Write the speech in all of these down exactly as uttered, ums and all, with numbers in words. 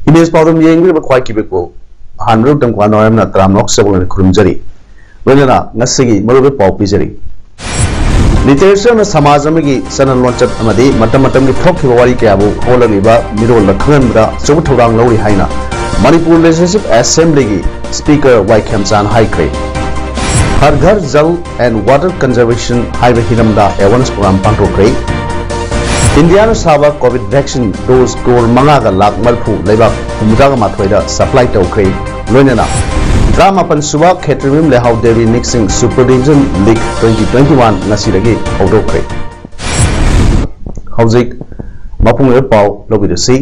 Image ꯄꯥꯎꯗꯝ ꯌꯦꯡꯕꯤꯔꯤꯕ ꯈ꯭ꯋꯥꯏ ꯀꯤꯕꯤꯛꯄꯨ ꯑꯍꯥꯟꯕ ꯇꯝꯀ꯭ꯋꯥ ꯅꯣꯌꯝꯅ ꯇꯔꯥꯃꯉꯥ ꯁꯒꯣꯜꯅ ꯈꯨꯔꯨꯝꯖꯔꯤ꯫ ꯂꯣꯏꯅꯅ ꯉꯁꯤꯒꯤ ꯃꯔꯨꯑꯣꯏꯕ ꯄꯥꯎ ꯄꯤꯖꯔꯤ꯫ ꯂꯤꯇꯔꯦꯆꯔꯅ ꯁꯃꯥꯖ ꯑꯃꯒꯤ ꯆꯠꯅ ꯂꯣꯟꯆꯠ ꯑꯃꯗꯤ ꯃꯇꯝ ꯃꯇꯝꯒꯤ ꯊꯣꯛꯈꯤꯕ ꯋꯥꯔꯤ ꯀꯌꯥꯕꯨ ꯍꯧꯒꯠꯂꯛꯂꯤꯕ ꯃꯤꯔꯣꯜꯗ ꯈꯪꯍꯟꯕꯗ ꯑꯆꯧꯕ ꯊꯧꯗꯥꯡ ꯂꯧꯔꯤ ꯍꯥꯏꯅ ꯃꯅꯤꯄꯨꯔ ꯂꯦꯖꯤꯁꯂꯦꯇꯤꯚ ꯑꯦꯁꯦꯝꯕ꯭ꯂꯤꯒꯤ ꯁ꯭ꯄꯤꯀꯔ ꯋꯥꯏ ꯈꯦꯝꯆꯥꯟ ꯍꯥꯏꯈ꯭ꯔꯦ꯫ ꯍꯔ Ghar Jal and water conservation ꯍꯥꯏꯕ ꯍꯤꯔꯝꯗ ꯑꯦꯋꯥꯔꯅꯦꯁ ꯄ꯭ꯔꯣꯒ꯭ꯔꯥꯝ ꯄꯥꯡꯊꯣꯛꯈ꯭ꯔꯦ꯫ ꯏꯟꯗꯤꯌꯥꯅ ꯁꯥꯕ ꯀꯣꯚꯤꯗ ꯚꯦꯛꯁꯤꯟ ꯗꯣꯁ ꯀ꯭ꯔꯣꯔ ꯃꯉꯥꯒ ꯂꯥꯈ ꯃꯔꯤꯐꯨ ꯂꯩꯕꯥꯛ ꯍꯨꯝꯐꯨꯇꯔꯥꯒ ꯃꯥꯊꯣꯏꯗ ꯁꯄ꯭ꯂꯥꯏ ꯇꯧꯈ꯭ꯔꯦ꯫ ꯂꯣꯏꯅꯅ ꯇꯔꯥꯃꯥꯄꯟ ꯁꯨꯕ ꯈꯦꯇ꯭ꯔꯤꯃꯌꯨꯝ ꯂꯩꯍꯥꯎ ꯗꯦꯕꯤ ꯅꯤꯛꯁꯤꯡ super division league twenty twenty one ꯉꯁꯤꯗꯒꯤ ꯍꯧꯗꯣꯛꯈ꯭ꯔꯦ꯫ ꯍꯧꯖꯤꯛ ꯃꯄꯨꯡ ꯑꯣꯏꯕ ꯄꯥꯎ ꯂꯧꯕꯤꯔꯁꯤ꯫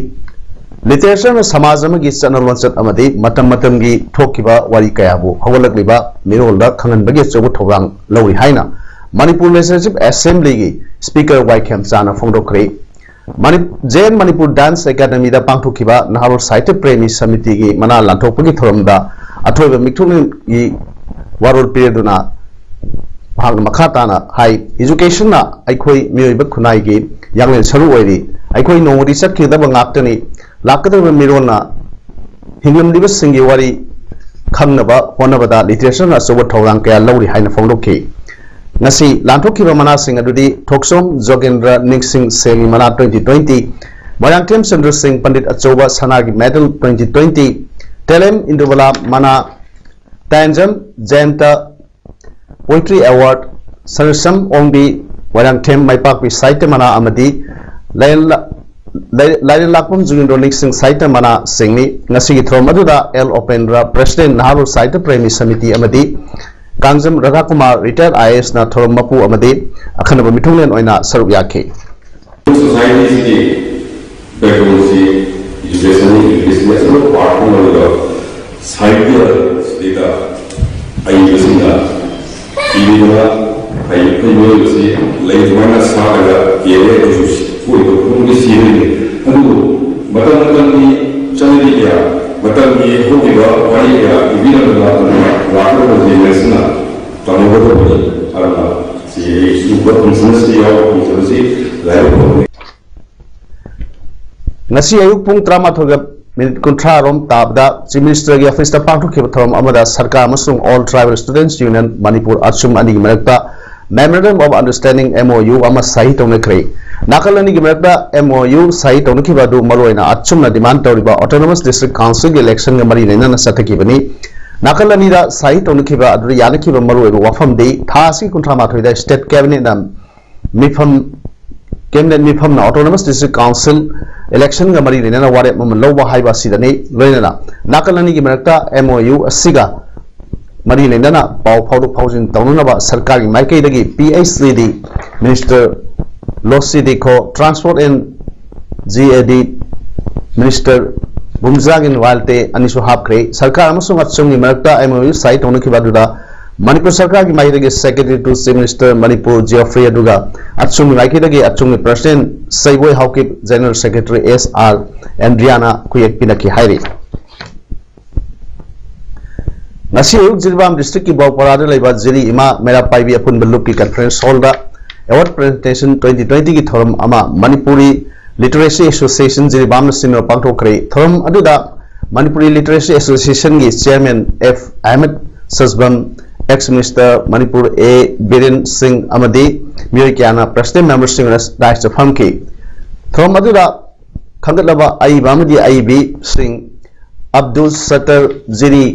ꯂꯤꯇꯔꯦꯆꯔꯅ ꯁꯃꯥꯖ ꯑꯃꯒꯤ ꯆꯠꯅ ꯂꯣꯟꯆꯠ ꯑꯃꯗꯤ ꯃꯇꯝ ꯃꯇꯝꯒꯤ ꯊꯣꯛꯈꯤꯕ ꯋꯥꯔꯤ ꯀꯌꯥꯕꯨ ꯍꯧꯒꯠꯂꯛꯂꯤꯕ ꯃꯤꯔꯣꯜꯗ ꯈꯪꯍꯟꯕꯒꯤ ꯑꯆꯧꯕ ꯊꯧꯗꯥꯡ ꯂꯧꯔꯤ ꯍꯥꯏꯅ ꯃꯅꯤꯄꯨꯔ ꯂꯦꯖꯤꯁꯂꯦꯇꯤꯚ ꯑꯦꯁꯦꯝꯕ꯭ꯂꯤꯒꯤ ꯁ꯭ꯄꯤꯀꯔ ꯋꯥꯏ ꯈꯦꯝꯆꯥꯟꯅ ꯐꯣꯡꯗꯣꯛꯈ꯭ꯔꯦ꯫ ꯃꯅꯤ-, ꯖꯦ ꯑꯦꯟ ꯃꯅꯤꯄꯨꯔ ꯗꯥꯟꯁ ꯑꯦꯀꯥꯗꯃꯤꯗ ꯄꯥꯡꯊꯣꯛꯈꯤꯕ ꯅꯍꯥꯔꯣꯜ ꯁꯥꯍꯤꯇ꯭ꯌ ꯄ꯭ꯔꯦꯃꯤ ꯁꯃꯤꯇꯤꯒꯤ ꯃꯅꯥ ꯂꯥꯟꯊꯣꯛꯄꯒꯤ ꯊꯧꯔꯝꯗ ꯑꯊꯣꯏꯕ ꯃꯤꯊꯨꯡꯂꯦꯟꯒꯤ ꯋꯥꯔꯣꯜ ꯄꯤꯔꯗꯨꯅ ꯃꯍꯥꯛꯅ ꯃꯈꯥ ꯇꯥꯅ ꯍꯥꯏ, "ꯏꯖꯨꯀꯦꯁꯟꯅ ꯑꯩꯈꯣꯏ ꯃꯤꯑꯣꯏꯕ ꯈꯨꯟꯅꯥꯏꯒꯤ ꯌꯥꯡꯂꯦꯟ ꯁꯔꯨ ꯑꯣꯏꯔꯤ꯫ ꯑꯩꯈꯣꯏ ꯅꯣꯡꯃꯗꯤ ꯆꯠꯈꯤꯒꯗꯕ ꯉꯥꯛꯇꯅꯤ꯫ ꯂꯥꯛꯀꯗꯧꯔꯤꯕ ꯃꯤꯔꯣꯜꯅ ꯍꯤꯡꯂꯝꯂꯤꯕꯁꯤꯡꯒꯤ ꯋꯥꯔꯤ ꯈꯪꯅꯕ ꯍꯣꯠꯅꯕꯗ ꯂꯤꯇꯔꯦꯆꯔꯅ ꯑꯆꯧꯕ ꯊꯧꯗꯥꯡ ꯀꯌꯥ ꯂꯧꯔꯤ" ꯍꯥꯏꯅ ꯐꯣꯡꯗꯣꯛꯈꯤ꯫ ꯉꯁꯤ ꯂꯥꯟꯊꯣꯛꯈꯤꯕ ꯃꯅꯥꯁꯤꯡ ꯑꯗꯨꯗꯤ ꯊꯣꯛꯆꯣꯝ ꯖꯣꯒꯦꯟꯗ꯭ꯔ ꯅꯤꯡꯁꯤꯡ ꯁꯦꯡꯒꯤ ꯃꯅꯥ twenty twenty, ꯃꯣꯏꯔꯥꯡꯊꯦꯝ ꯆꯟꯗ꯭ꯔ ꯁꯤꯡ ꯄꯟꯗꯤꯠ ꯑꯆꯧꯕ ꯁꯅꯥꯒꯤ ꯃꯦꯗꯜ twenty twenty, ꯇꯦꯂꯦꯝ ꯏꯟꯗꯨꯕꯂꯥ ꯃꯅꯥ, ꯇꯥꯏꯟꯖꯝ ꯖꯌꯟꯇ Poetry Award, ꯁꯅꯁꯝ ꯑꯣꯡꯕꯤ, ꯃꯣꯏꯔꯥꯡꯊꯦꯝ ꯃꯥꯏꯄꯥꯛꯄꯤ ꯁꯥꯍꯤꯇ꯭ꯌ ꯃꯅꯥ ꯑꯃꯗꯤ ꯂꯥꯏꯔꯦꯟ-, ꯂꯥꯏ-, ꯂꯥꯏꯔꯦꯟ ꯂꯥꯛꯄꯝ ꯖꯨꯒꯤꯟꯗ꯭ꯔꯣ ꯅꯤꯡꯁꯤꯡ ꯁꯥꯍꯤꯇ꯭ꯌ ꯃꯅꯥꯁꯤꯡꯅꯤ꯫ ꯉꯁꯤꯒꯤ ꯊꯧꯔꯝ ꯑꯗꯨꯗ ꯑꯦꯜ ꯑꯣꯄꯦꯟꯗ꯭ꯔ, ꯄ꯭ꯔꯦꯁꯤꯗꯦꯟꯠ ꯅꯍꯥꯔꯣꯜ ꯁꯥꯍꯤꯇ꯭ꯌ ꯄ꯭ꯔꯦꯃꯤ ꯁꯃꯤꯇꯤ ꯑꯃꯗꯤ ꯀꯥꯡꯖꯝ ꯔꯥꯙꯥꯀꯨꯃꯥꯔ, ꯔꯤꯇꯥꯌꯔ ꯑꯥꯏ ꯑꯦ ꯑꯦꯁꯅ ꯊꯧꯔꯝ ꯃꯄꯨ ꯑꯃꯗꯤ ꯑꯈꯟꯅꯕ ꯃꯤꯊꯨꯡꯂꯦꯟ ꯑꯣꯏꯅ ꯁꯔꯨꯛ ꯌꯥꯈꯤ꯫ ꯁꯣꯁꯥꯏꯇꯤꯁꯤꯒꯤ ꯕꯦꯛꯕꯣꯟꯁꯤ ꯂꯤꯇꯔꯦꯆꯔꯅꯤ, ꯏꯪꯂꯤꯁꯅꯤ, ꯑꯆꯧꯕ ꯄꯥꯔꯠ ꯑꯃ ꯑꯣꯏꯕ ꯁꯥꯍꯤꯇ꯭ꯌ ꯁꯤꯗꯩꯗ ꯑꯏꯕꯁꯤꯡꯅ ꯏꯕꯤꯗꯨꯅ ꯑꯩꯈꯣꯏ ꯃꯤꯑꯣꯏꯕꯁꯤ ꯂꯩ ꯑꯗꯨꯃꯥꯏꯅ ꯁꯥꯠꯂꯒ ꯀꯦꯜꯂꯦ, ꯑꯩꯈꯣꯏꯁꯨ ꯄꯣꯛꯏꯕ ꯈꯨꯗꯤꯡꯃꯛꯇ ꯁꯤꯔꯤꯅꯤ꯫ ꯑꯗꯨꯕꯨ ꯃꯇꯝ ꯃꯇꯝꯒꯤ ꯆꯠꯅꯕꯤ ꯀꯌꯥ, ꯃꯇꯝꯒꯤ ꯍꯧꯈꯤꯕ ꯋꯥꯔꯤ ꯀꯌꯥ ꯏꯕꯤꯔꯝꯕꯗ ꯑꯗꯨꯅ ꯂꯥꯛꯀꯗꯕ ꯖꯦꯅꯦꯔꯦꯁꯟꯅ ꯇꯝꯍꯧꯒꯗꯕꯅꯤ꯫ ꯑꯗꯨꯅ ꯁꯤ ꯑꯩ ꯁꯤꯒꯨꯝꯕ ꯐꯪꯁꯟ ꯑꯁꯤꯗ ꯌꯥꯎꯕ ꯐꯪꯁꯟ ꯑꯁꯤ ꯂꯥꯏꯕꯛ ꯐꯕꯅꯤ꯫ ꯉꯁꯤ ꯑꯌꯨꯛ ꯄꯨꯡ ꯇꯔꯥꯃꯥꯊꯣꯏꯒ ꯃꯤꯅꯤꯠ ꯀꯨꯟꯊ꯭ꯔꯥ ꯔꯣꯝ ꯇꯥꯕꯗ Chief Ministerꯒꯤ officeꯇ ꯄꯥꯡꯊꯣꯛꯈꯤꯕ ꯊꯧꯔꯝ ꯑꯃꯗ ꯁꯔꯀꯥꯔ ꯑꯃꯁꯨꯡ All Tribal Students Union Manipur, ꯑꯆꯨꯝ ꯑꯅꯤꯒꯤ ꯃꯔꯛꯇ Memorandum of Understanding, MOU, ꯑꯃ ꯁꯍꯤ ꯇꯧꯅꯈ꯭ꯔꯦ꯫ ꯅꯥꯀꯜ ꯑꯅꯤꯒꯤ ꯃꯔꯛꯇ MOU ꯁꯍꯤ ꯇꯧꯅꯈꯤꯕ ꯑꯗꯨ ꯃꯔꯨꯑꯣꯏꯅ ꯑꯆꯨꯝꯅ demand ꯇꯧꯔꯤꯕ Autonomous District Councilꯒꯤ electionꯒ ꯃꯔꯤ ꯂꯩꯅꯅ ꯆꯠꯊꯈꯤꯕꯅꯤ꯫ ꯅꯥꯀꯜ ꯑꯅꯤꯗ ꯁꯍꯤ ꯇꯧꯅꯈꯤꯕ ꯑꯗꯨꯗ ꯌꯥꯅꯈꯤꯕ ꯃꯔꯨꯑꯣꯏꯕ ꯋꯥꯐꯝꯗꯤ ꯊꯥ ꯑꯁꯤꯒꯤ ꯀꯨꯟꯊ꯭ꯔꯥ ꯃꯥꯊꯣꯏꯗ State Cabinetꯅ ꯃꯤꯐꯝ Cabinet ꯃꯤꯐꯝꯅ Autonomous District Council electionꯒ ꯃꯔꯤ ꯂꯩꯅꯅ ꯋꯥꯔꯦꯞ ꯑꯃ ꯂꯧꯕ ꯍꯥꯏꯕ ꯑꯁꯤꯗꯅꯤ꯫ ꯂꯣꯏꯅꯅ ꯅꯥꯀꯜ ꯑꯅꯤꯒꯤ ꯃꯔꯛꯇ MOU ꯑꯁꯤꯒ ꯃꯔꯤ ꯂꯩꯅꯅ ꯄꯥꯎ ꯐꯥꯎꯗꯣꯛ ꯐꯥꯎꯖꯤꯟ ꯇꯧꯅꯅꯕ ꯁꯔꯀꯥꯔꯒꯤ ꯃꯥꯏꯀꯩꯗꯒꯤ PHCD Minister Losidi Kho, Transport and GAD Minister Bumzagin Walte ꯑꯅꯤꯁꯨ ꯍꯥꯞꯈ꯭ꯔꯦ꯫ ꯁꯔꯀꯥꯔ ꯑꯃꯁꯨꯡ ꯑꯆꯨꯝꯒꯤ ꯃꯔꯛꯇ MOU ꯁꯍꯤ ꯇꯧꯅꯈꯤꯕ ꯑꯗꯨꯗ ꯃꯅꯤꯄꯨꯔ ꯁꯔꯀꯥꯔꯒꯤ ꯃꯥꯏꯀꯩꯗꯒꯤ Secretary to Chief Minister Manipur Geoffrey ꯑꯗꯨꯒ ꯑꯆꯨꯝꯒꯤ ꯃꯥꯏꯀꯩꯗꯒꯤ ꯑꯆꯨꯝꯒꯤ President ꯁꯩꯕꯣꯏ Haokip, General Secretary S R Andriana ꯈꯨꯌꯦꯛ ꯄꯤꯅꯈꯤ ꯍꯥꯏꯔꯤ꯫ ꯉꯁꯤ ꯑꯌꯨꯛ ꯖꯤꯔꯤꯕꯥꯝ districtꯀꯤ ꯕꯥꯎꯄꯔꯥꯗ ꯂꯩꯕ ꯖꯤꯔꯤ ꯏꯃꯥ ꯃꯩꯔꯥ ꯄꯥꯏꯕꯤ ꯑꯄꯨꯟꯕ ꯂꯨꯞꯀꯤ conference hallꯗ award presentation twenty twentyꯒꯤ ꯊꯧꯔꯝ ꯑꯃ Manipuri Literacy Association ꯖꯤꯔꯤꯕꯥꯝꯅ ꯁꯤꯟꯗꯨꯅ ꯄꯥꯡꯊꯣꯛꯈ꯭ꯔꯦ꯫ ꯊꯧꯔꯝ ꯑꯗꯨꯗ Manipuri Literacy Associationꯒꯤ Chairman F Ahmed Sajban, Ex Minister Manipur A Biren Singh ꯑꯃꯗꯤ ꯃꯤꯑꯣꯏ ꯀꯌꯥꯅ President memberꯁꯤꯡꯅ dais ꯐꯝꯈꯤ꯫ ꯊꯧꯔꯝ ꯑꯗꯨꯗ ꯈꯟꯒꯠꯂꯕ ꯑꯏꯕ ꯑꯃꯗꯤ ꯑꯏꯕꯤꯁꯤꯡ ꯑꯕꯗꯨꯜ ꯁꯠꯇꯔ ꯖꯤꯔꯤ,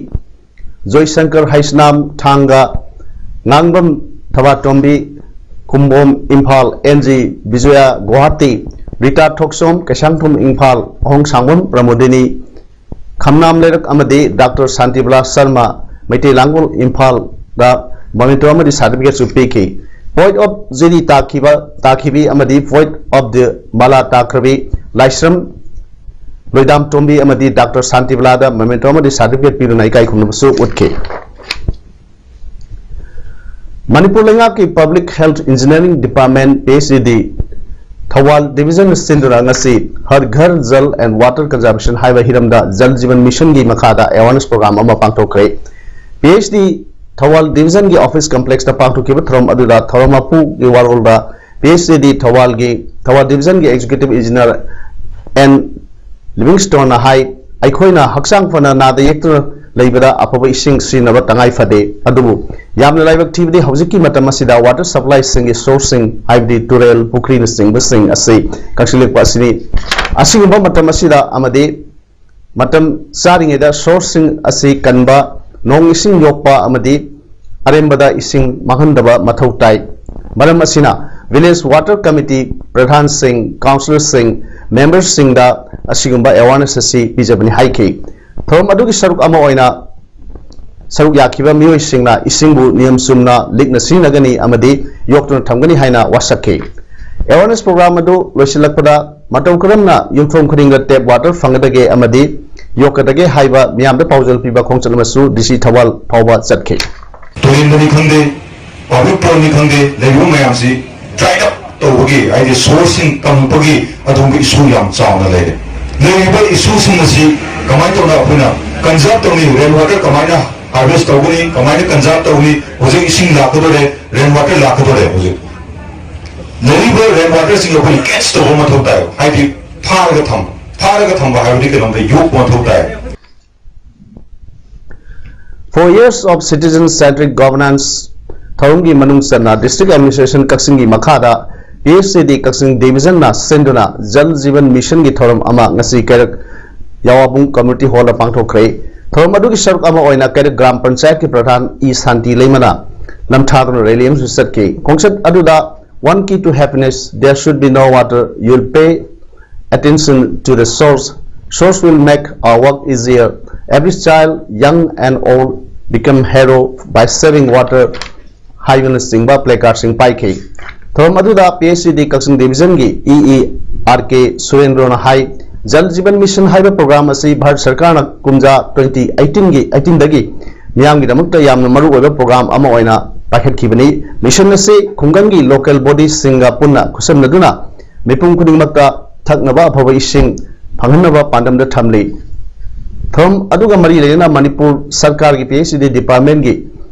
ꯖꯣꯏꯁꯪꯀꯔ ꯍꯩꯁꯅꯥꯝ ꯊꯥꯡꯒ, ꯉꯥꯡꯕꯝ ꯊꯕꯥꯇꯣꯝꯕꯤ, ꯀꯨꯝꯕꯣꯝ ꯏꯝꯐꯥꯜ, ꯑꯦꯟ ꯖꯤ ꯕꯤꯖꯣꯌꯥ ꯒꯨꯋꯥꯍꯥꯇꯤ, ꯔꯤꯇꯥ ꯊꯣꯛꯆꯣꯝ ꯀꯩꯁꯥꯡꯊꯣꯝ ꯏꯝꯐꯥꯜ, ꯑꯍꯣꯡꯁꯥꯡꯕꯝ ꯄ꯭ꯔꯃꯣꯗꯤꯅꯤ, ꯈꯝꯅꯥꯝ ꯂꯩꯔꯛ ꯑꯃꯗꯤ ꯗꯥꯛꯇꯔ ꯁꯥꯟꯇꯤꯕꯂꯥ ꯁꯔꯃ ꯃꯩꯇꯩ ꯂꯥꯡꯒꯣꯜ ꯏꯝꯐꯥꯜꯗ memento ꯑꯃꯗꯤ certificateꯁꯨ ꯄꯤꯈꯤ꯫ Poet of ꯖꯤꯔꯤ ꯇꯥꯈꯤꯕ, ꯇꯥꯈꯤꯕꯤ ꯑꯃꯗꯤ Poet of the ꯃꯂꯥ ꯇꯥꯈ꯭ꯔꯕꯤ ꯂꯥꯏꯁ꯭ꯔꯝ ꯂꯣꯏꯗꯥꯝ ꯇꯣꯝꯕꯤ ꯑꯃꯗꯤ ꯗꯥꯛꯇꯔ ꯁꯥꯟꯇꯤꯕꯂꯥꯗ ꯃꯦꯃꯦꯟꯇꯣ ꯑꯃꯗꯤ ꯁꯥꯔꯇꯤꯐꯤꯀꯦꯠ ꯄꯤꯗꯨꯅ ꯏꯀꯥꯏ ꯈꯨꯝꯅꯕꯁꯨ ꯎꯠꯈꯤ꯫ ꯃꯅꯤꯄꯨꯔ ꯂꯩꯉꯥꯛꯀꯤ Public Health Engineering Department, P H E D, Thoubal ꯗꯤꯕꯤꯖꯟꯅ ꯁꯤꯟꯗꯨꯅ ꯉꯁꯤ Har Ghar Jal and water conservation ꯍꯥꯏꯕ ꯍꯤꯔꯝꯗ ꯖꯜ ꯖꯤꯕꯟ ꯃꯤꯁꯟꯒꯤ ꯃꯈꯥꯗ ꯑꯦꯋꯥꯔꯅꯦꯁ ꯄ꯭ꯔꯣꯒ꯭ꯔꯥꯝ ꯑꯃ ꯄꯥꯡꯊꯣꯛꯈ꯭ꯔꯦ꯫ P H E D Thoubal ꯗꯤꯕꯤꯖꯟꯒꯤ ꯑꯣꯐꯤꯁ ꯀꯝꯄ꯭ꯂꯦꯛꯁꯇ ꯄꯥꯡꯊꯣꯛꯈꯤꯕ ꯊꯧꯔꯝ ꯑꯗꯨꯗ ꯊꯧꯔꯝ ꯃꯄꯨꯒꯤ ꯋꯥꯔꯣꯜꯗ P H E D ꯊꯧꯕꯥꯜꯒꯤ, ꯊꯧꯕꯥꯜ ꯗꯤꯕꯤꯖꯟꯒꯤ ꯑꯦꯛꯖꯤꯀ꯭ꯌꯨꯇꯤꯚ ꯏꯟꯖꯤꯅꯤꯌꯔ ꯑꯦꯟ ꯂꯤꯚꯤꯡꯁ꯭ꯇꯣꯟꯅ ꯍꯥꯏ, ꯑꯩꯈꯣꯏꯅ ꯍꯛꯆꯥꯡ ꯐꯅ ꯅꯥꯗ ꯌꯦꯛꯇꯨꯅ ꯂꯩꯕꯗ ꯑꯐꯕ ꯏꯁꯤꯡ ꯁꯤꯖꯤꯟꯅꯕ ꯇꯉꯥꯏ ꯐꯗꯦ꯫ ꯑꯗꯨꯕꯨ ꯌꯥꯝꯅ ꯂꯥꯏꯕꯛ ꯊꯤꯕꯗꯤ ꯍꯧꯖꯤꯛꯀꯤ ꯃꯇꯝ ꯑꯁꯤꯗ ꯋꯥꯇꯔ ꯁꯄ꯭ꯂꯥꯏꯁꯤꯡꯒꯤ ꯁꯣꯔꯁꯁꯤꯡ, ꯍꯥꯏꯕꯗꯤ ꯇꯨꯔꯦꯜ, ꯄꯨꯈ꯭ꯔꯤꯅꯆꯤꯡꯕꯁꯤꯡ ꯑꯁꯤ ꯀꯪꯁꯤꯜꯂꯛꯄ ꯑꯁꯤꯅꯤ꯫ ꯑꯁꯤꯒꯨꯝꯕ ꯃꯇꯝ ꯑꯁꯤꯗ ꯑꯃꯗꯤ ꯃꯇꯝ ꯆꯥꯔꯤꯉꯩꯗ ꯁꯣꯔꯁꯁꯤꯡ ꯑꯁꯤ ꯀꯟꯕ, ꯅꯣꯡ ꯏꯁꯤꯡ ꯌꯣꯛꯄ ꯑꯃꯗꯤ ꯑꯔꯦꯝꯕꯗ ꯏꯁꯤꯡ ꯃꯥꯡꯍꯟꯗꯕ ꯃꯊꯧ ꯇꯥꯏ꯫ ꯃꯔꯝ ꯑꯁꯤꯅ ꯚꯤꯂꯦꯖ ꯋꯥꯇꯔ ꯀꯃꯤꯇꯤ ꯄ꯭ꯔꯙꯥꯟꯁꯤꯡ, ꯀꯥꯎꯟꯁꯤꯂꯔꯁꯤꯡ, ꯃꯦꯝꯕꯔꯁꯤꯡꯗ ꯑꯁꯤꯒꯨꯝꯕ ꯑꯦꯋꯥꯔꯅꯦꯁ ꯑꯁꯤ ꯄꯤꯖꯕꯅꯤ ꯍꯥꯏꯈꯤ꯫ ꯊꯧꯔꯝ ꯑꯗꯨꯒꯤ ꯁꯔꯨꯛ ꯑꯃ ꯑꯣꯏꯅ ꯁꯔꯨꯛ ꯌꯥꯈꯤꯕ ꯃꯤꯑꯣꯏꯁꯤꯡꯅ ꯏꯁꯤꯡꯕꯨ ꯅꯤꯌꯝ ꯆꯨꯝꯅ ꯂꯤꯛꯅ ꯁꯤꯖꯤꯟꯅꯒꯅꯤ ꯑꯃꯗꯤ ꯌꯣꯛꯇꯨꯅ ꯊꯝꯒꯅꯤ ꯍꯥꯏꯅ ꯋꯥꯁꯛꯈꯤ꯫ ꯑꯦꯋꯥꯔꯅꯦꯁ ꯄ꯭ꯔꯣꯒ꯭ꯔꯥꯝ ꯑꯗꯨ ꯂꯣꯏꯁꯤꯜꯂꯛꯄꯗ ꯃꯇꯧ ꯀꯔꯝꯅ ꯌꯨꯝꯊꯣꯡ ꯈꯨꯗꯤꯡꯗ ꯇꯦꯞ ꯋꯥꯇꯔ ꯐꯪꯒꯗꯒꯦ ꯑꯃꯗꯤ ꯌꯣꯛꯀꯗꯒꯦ ꯍꯥꯏꯕ ꯃꯤꯌꯥꯝꯗ ꯄꯥꯎꯖꯦꯜ ꯄꯤꯕ ꯈꯣꯡꯆꯠ ꯑꯃꯁꯨ D C ꯊꯧꯕꯥꯜ ꯐꯥꯎꯕ ꯆꯠꯈꯤ꯫ ꯇꯨꯔꯦꯜꯗꯅꯤ ꯈꯪꯗꯦ, ꯄꯕ꯭ꯂꯤꯛ ꯄꯣꯟꯅꯤ ꯈꯪꯗꯦ, ꯂꯩꯔꯤꯕ ꯃꯌꯥꯝꯁꯤ ꯗ꯭ꯔꯥꯏꯠ ꯑꯞ ꯇꯧꯕꯒꯤ, ꯍꯥꯏꯗꯤ ꯁꯣꯔꯁꯁꯤꯡ ꯀꯪꯉꯛꯄꯒꯤ ꯑꯗꯨꯒꯨꯝꯕ ꯏꯁꯨ ꯌꯥꯝ ꯆꯥꯎꯅ ꯂꯩꯔꯦ꯫ ꯂꯩꯔꯤꯕ ꯏꯁꯨꯁꯤꯡ ꯑꯁꯤ ꯀꯃꯥꯏꯅ ꯇꯧꯅ ꯑꯩꯈꯣꯏꯅ ꯀꯟꯖꯥꯔꯕ ꯇꯧꯅꯤ, ꯔꯦꯟ ꯋꯥꯇꯔ ꯀꯃꯥꯏꯅ ꯍꯥꯔꯚꯦꯁ ꯇꯧꯒꯅꯤ, ꯀꯃꯥꯏꯅ ꯀꯟꯖꯥꯔꯕ ꯇꯧꯅꯤ, ꯍꯧꯖꯤꯛ ꯏꯁꯤꯡ ꯂꯥꯛꯀꯗꯣꯔꯦ, ꯔꯦꯟ ꯋꯥꯇꯔ ꯂꯥꯛꯀꯗꯣꯔꯦ꯫ ꯍꯧꯖꯤꯛ ꯂꯩꯔꯤꯕ ꯔꯦꯟ ꯋꯥꯇꯔꯁꯤꯡ ꯑꯩꯈꯣꯏꯅ ꯀꯦꯠꯆ ꯇꯧꯕ ꯃꯊꯧ ꯇꯥꯏ, ꯍꯥꯏꯗꯤ ꯐꯥꯔꯒ ꯊꯝꯕ, ꯐꯥꯔꯒ ꯊꯝꯕ ꯍꯥꯏꯕꯗꯤ ꯀꯩꯅꯣꯝꯗ ꯌꯣꯛꯄ ꯃꯊꯧ ꯇꯥꯏ꯫ Four years of citizen centric governance ꯊꯧꯔꯝꯒꯤ ꯃꯅꯨꯡ ꯆꯟꯅ ꯗꯤꯁꯇ꯭ꯔꯤꯛ ꯑꯦꯗꯃꯤꯅꯤꯁꯇ꯭ꯔꯦꯁꯟ ꯀꯛꯆꯤꯡꯒꯤ ꯃꯈꯥꯗ P H E D ꯀꯛꯆꯤꯡ ꯗꯤꯕꯤꯖꯟꯅ ꯁꯤꯟꯗꯨꯅ ꯖꯜ ꯖꯤꯕꯟ ꯃꯤꯁꯟꯒꯤ ꯊꯧꯔꯝ ꯑꯃ ꯉꯁꯤ ꯀꯩꯔꯛ ꯌꯥꯋꯥꯕꯨꯡ ꯀꯝꯃ꯭ꯌꯨꯅꯤꯇꯤ ꯍꯣꯜꯗ ꯄꯥꯡꯊꯣꯛꯈ꯭ꯔꯦ꯫ ꯊꯧꯔꯝ ꯑꯗꯨꯒꯤ ꯁꯔꯨꯛ ꯑꯃ ꯑꯣꯏꯅ ꯀꯩꯔꯛ ꯒ꯭ꯔꯥꯝ ꯄꯟꯆꯥꯌꯠꯀꯤ ꯄ꯭ꯔꯙꯥꯟ ꯏ ꯁꯥꯟꯇꯤ ꯂꯩꯃꯅ ꯂꯝꯊꯥꯗꯨꯅ ꯔꯦꯂꯤ ꯑꯃꯁꯨ ꯆꯠꯈꯤ꯫ ꯈꯣꯡꯆꯠ ꯑꯗꯨꯗ One key to happiness, there should be no water, you'll pay attention to the source. Source will make our work easier. Every child, young and old, become hero by saving water ꯍꯥꯏꯕꯅꯆꯤꯡꯕ play ꯀꯥꯔꯗꯁꯤꯡ ꯄꯥꯏꯈꯤ꯫ ꯊꯧꯔꯝ ꯑꯗꯨꯗ P H E D ꯀꯛꯆꯤꯡ ꯗꯤꯕꯤꯖꯟꯒꯤ E E R K ꯁꯨꯔꯦꯟꯗ꯭ꯔꯣꯅ ꯍꯥꯏ, ꯖꯜ ꯖꯤꯕꯟ mission ꯍꯥꯏꯕ programme ꯑꯁꯤ ꯚꯥꯔꯠ ꯁꯔꯀꯥꯔꯅ ꯀꯨꯝꯖꯥ twenty ꯑꯩꯠꯇꯤꯟꯒꯤ ꯑꯩꯠꯇꯤꯟꯗꯒꯤ ꯃꯤꯌꯥꯝꯒꯤꯗꯃꯛꯇ ꯌꯥꯝꯅ ꯃꯔꯨꯑꯣꯏꯕ programme ꯑꯃ ꯑꯣꯏꯅ ꯄꯥꯏꯈꯠꯈꯤꯕꯅꯤ꯫ ꯃꯤꯁꯟ ꯑꯁꯤ ꯈꯨꯡꯒꯪꯒꯤ ꯂꯣꯀꯦꯜ ꯕꯣꯗꯤꯁꯤꯡꯒ ꯄꯨꯟꯅ ꯈꯨꯠꯁꯝꯅꯗꯨꯅ ꯃꯤꯄꯨꯝ ꯈꯨꯗꯤꯡꯃꯛꯇ ꯊꯛꯅꯕ ꯑꯐꯕ ꯏꯁꯤꯡ ꯐꯪꯍꯟꯅꯕ ꯄꯥꯟꯗꯝꯗ ꯊꯝꯂꯤ꯫ ꯊꯧꯔꯝ ꯑꯗꯨꯒ ꯃꯔꯤ ꯂꯩꯅꯅ ꯃꯅꯤꯄꯨꯔ ꯁꯔꯀꯥꯔꯒꯤ ꯄꯤ ꯑꯩꯆ ꯏ ꯗꯤ ꯗꯤꯄꯥꯔꯠꯃꯦꯟꯒꯤ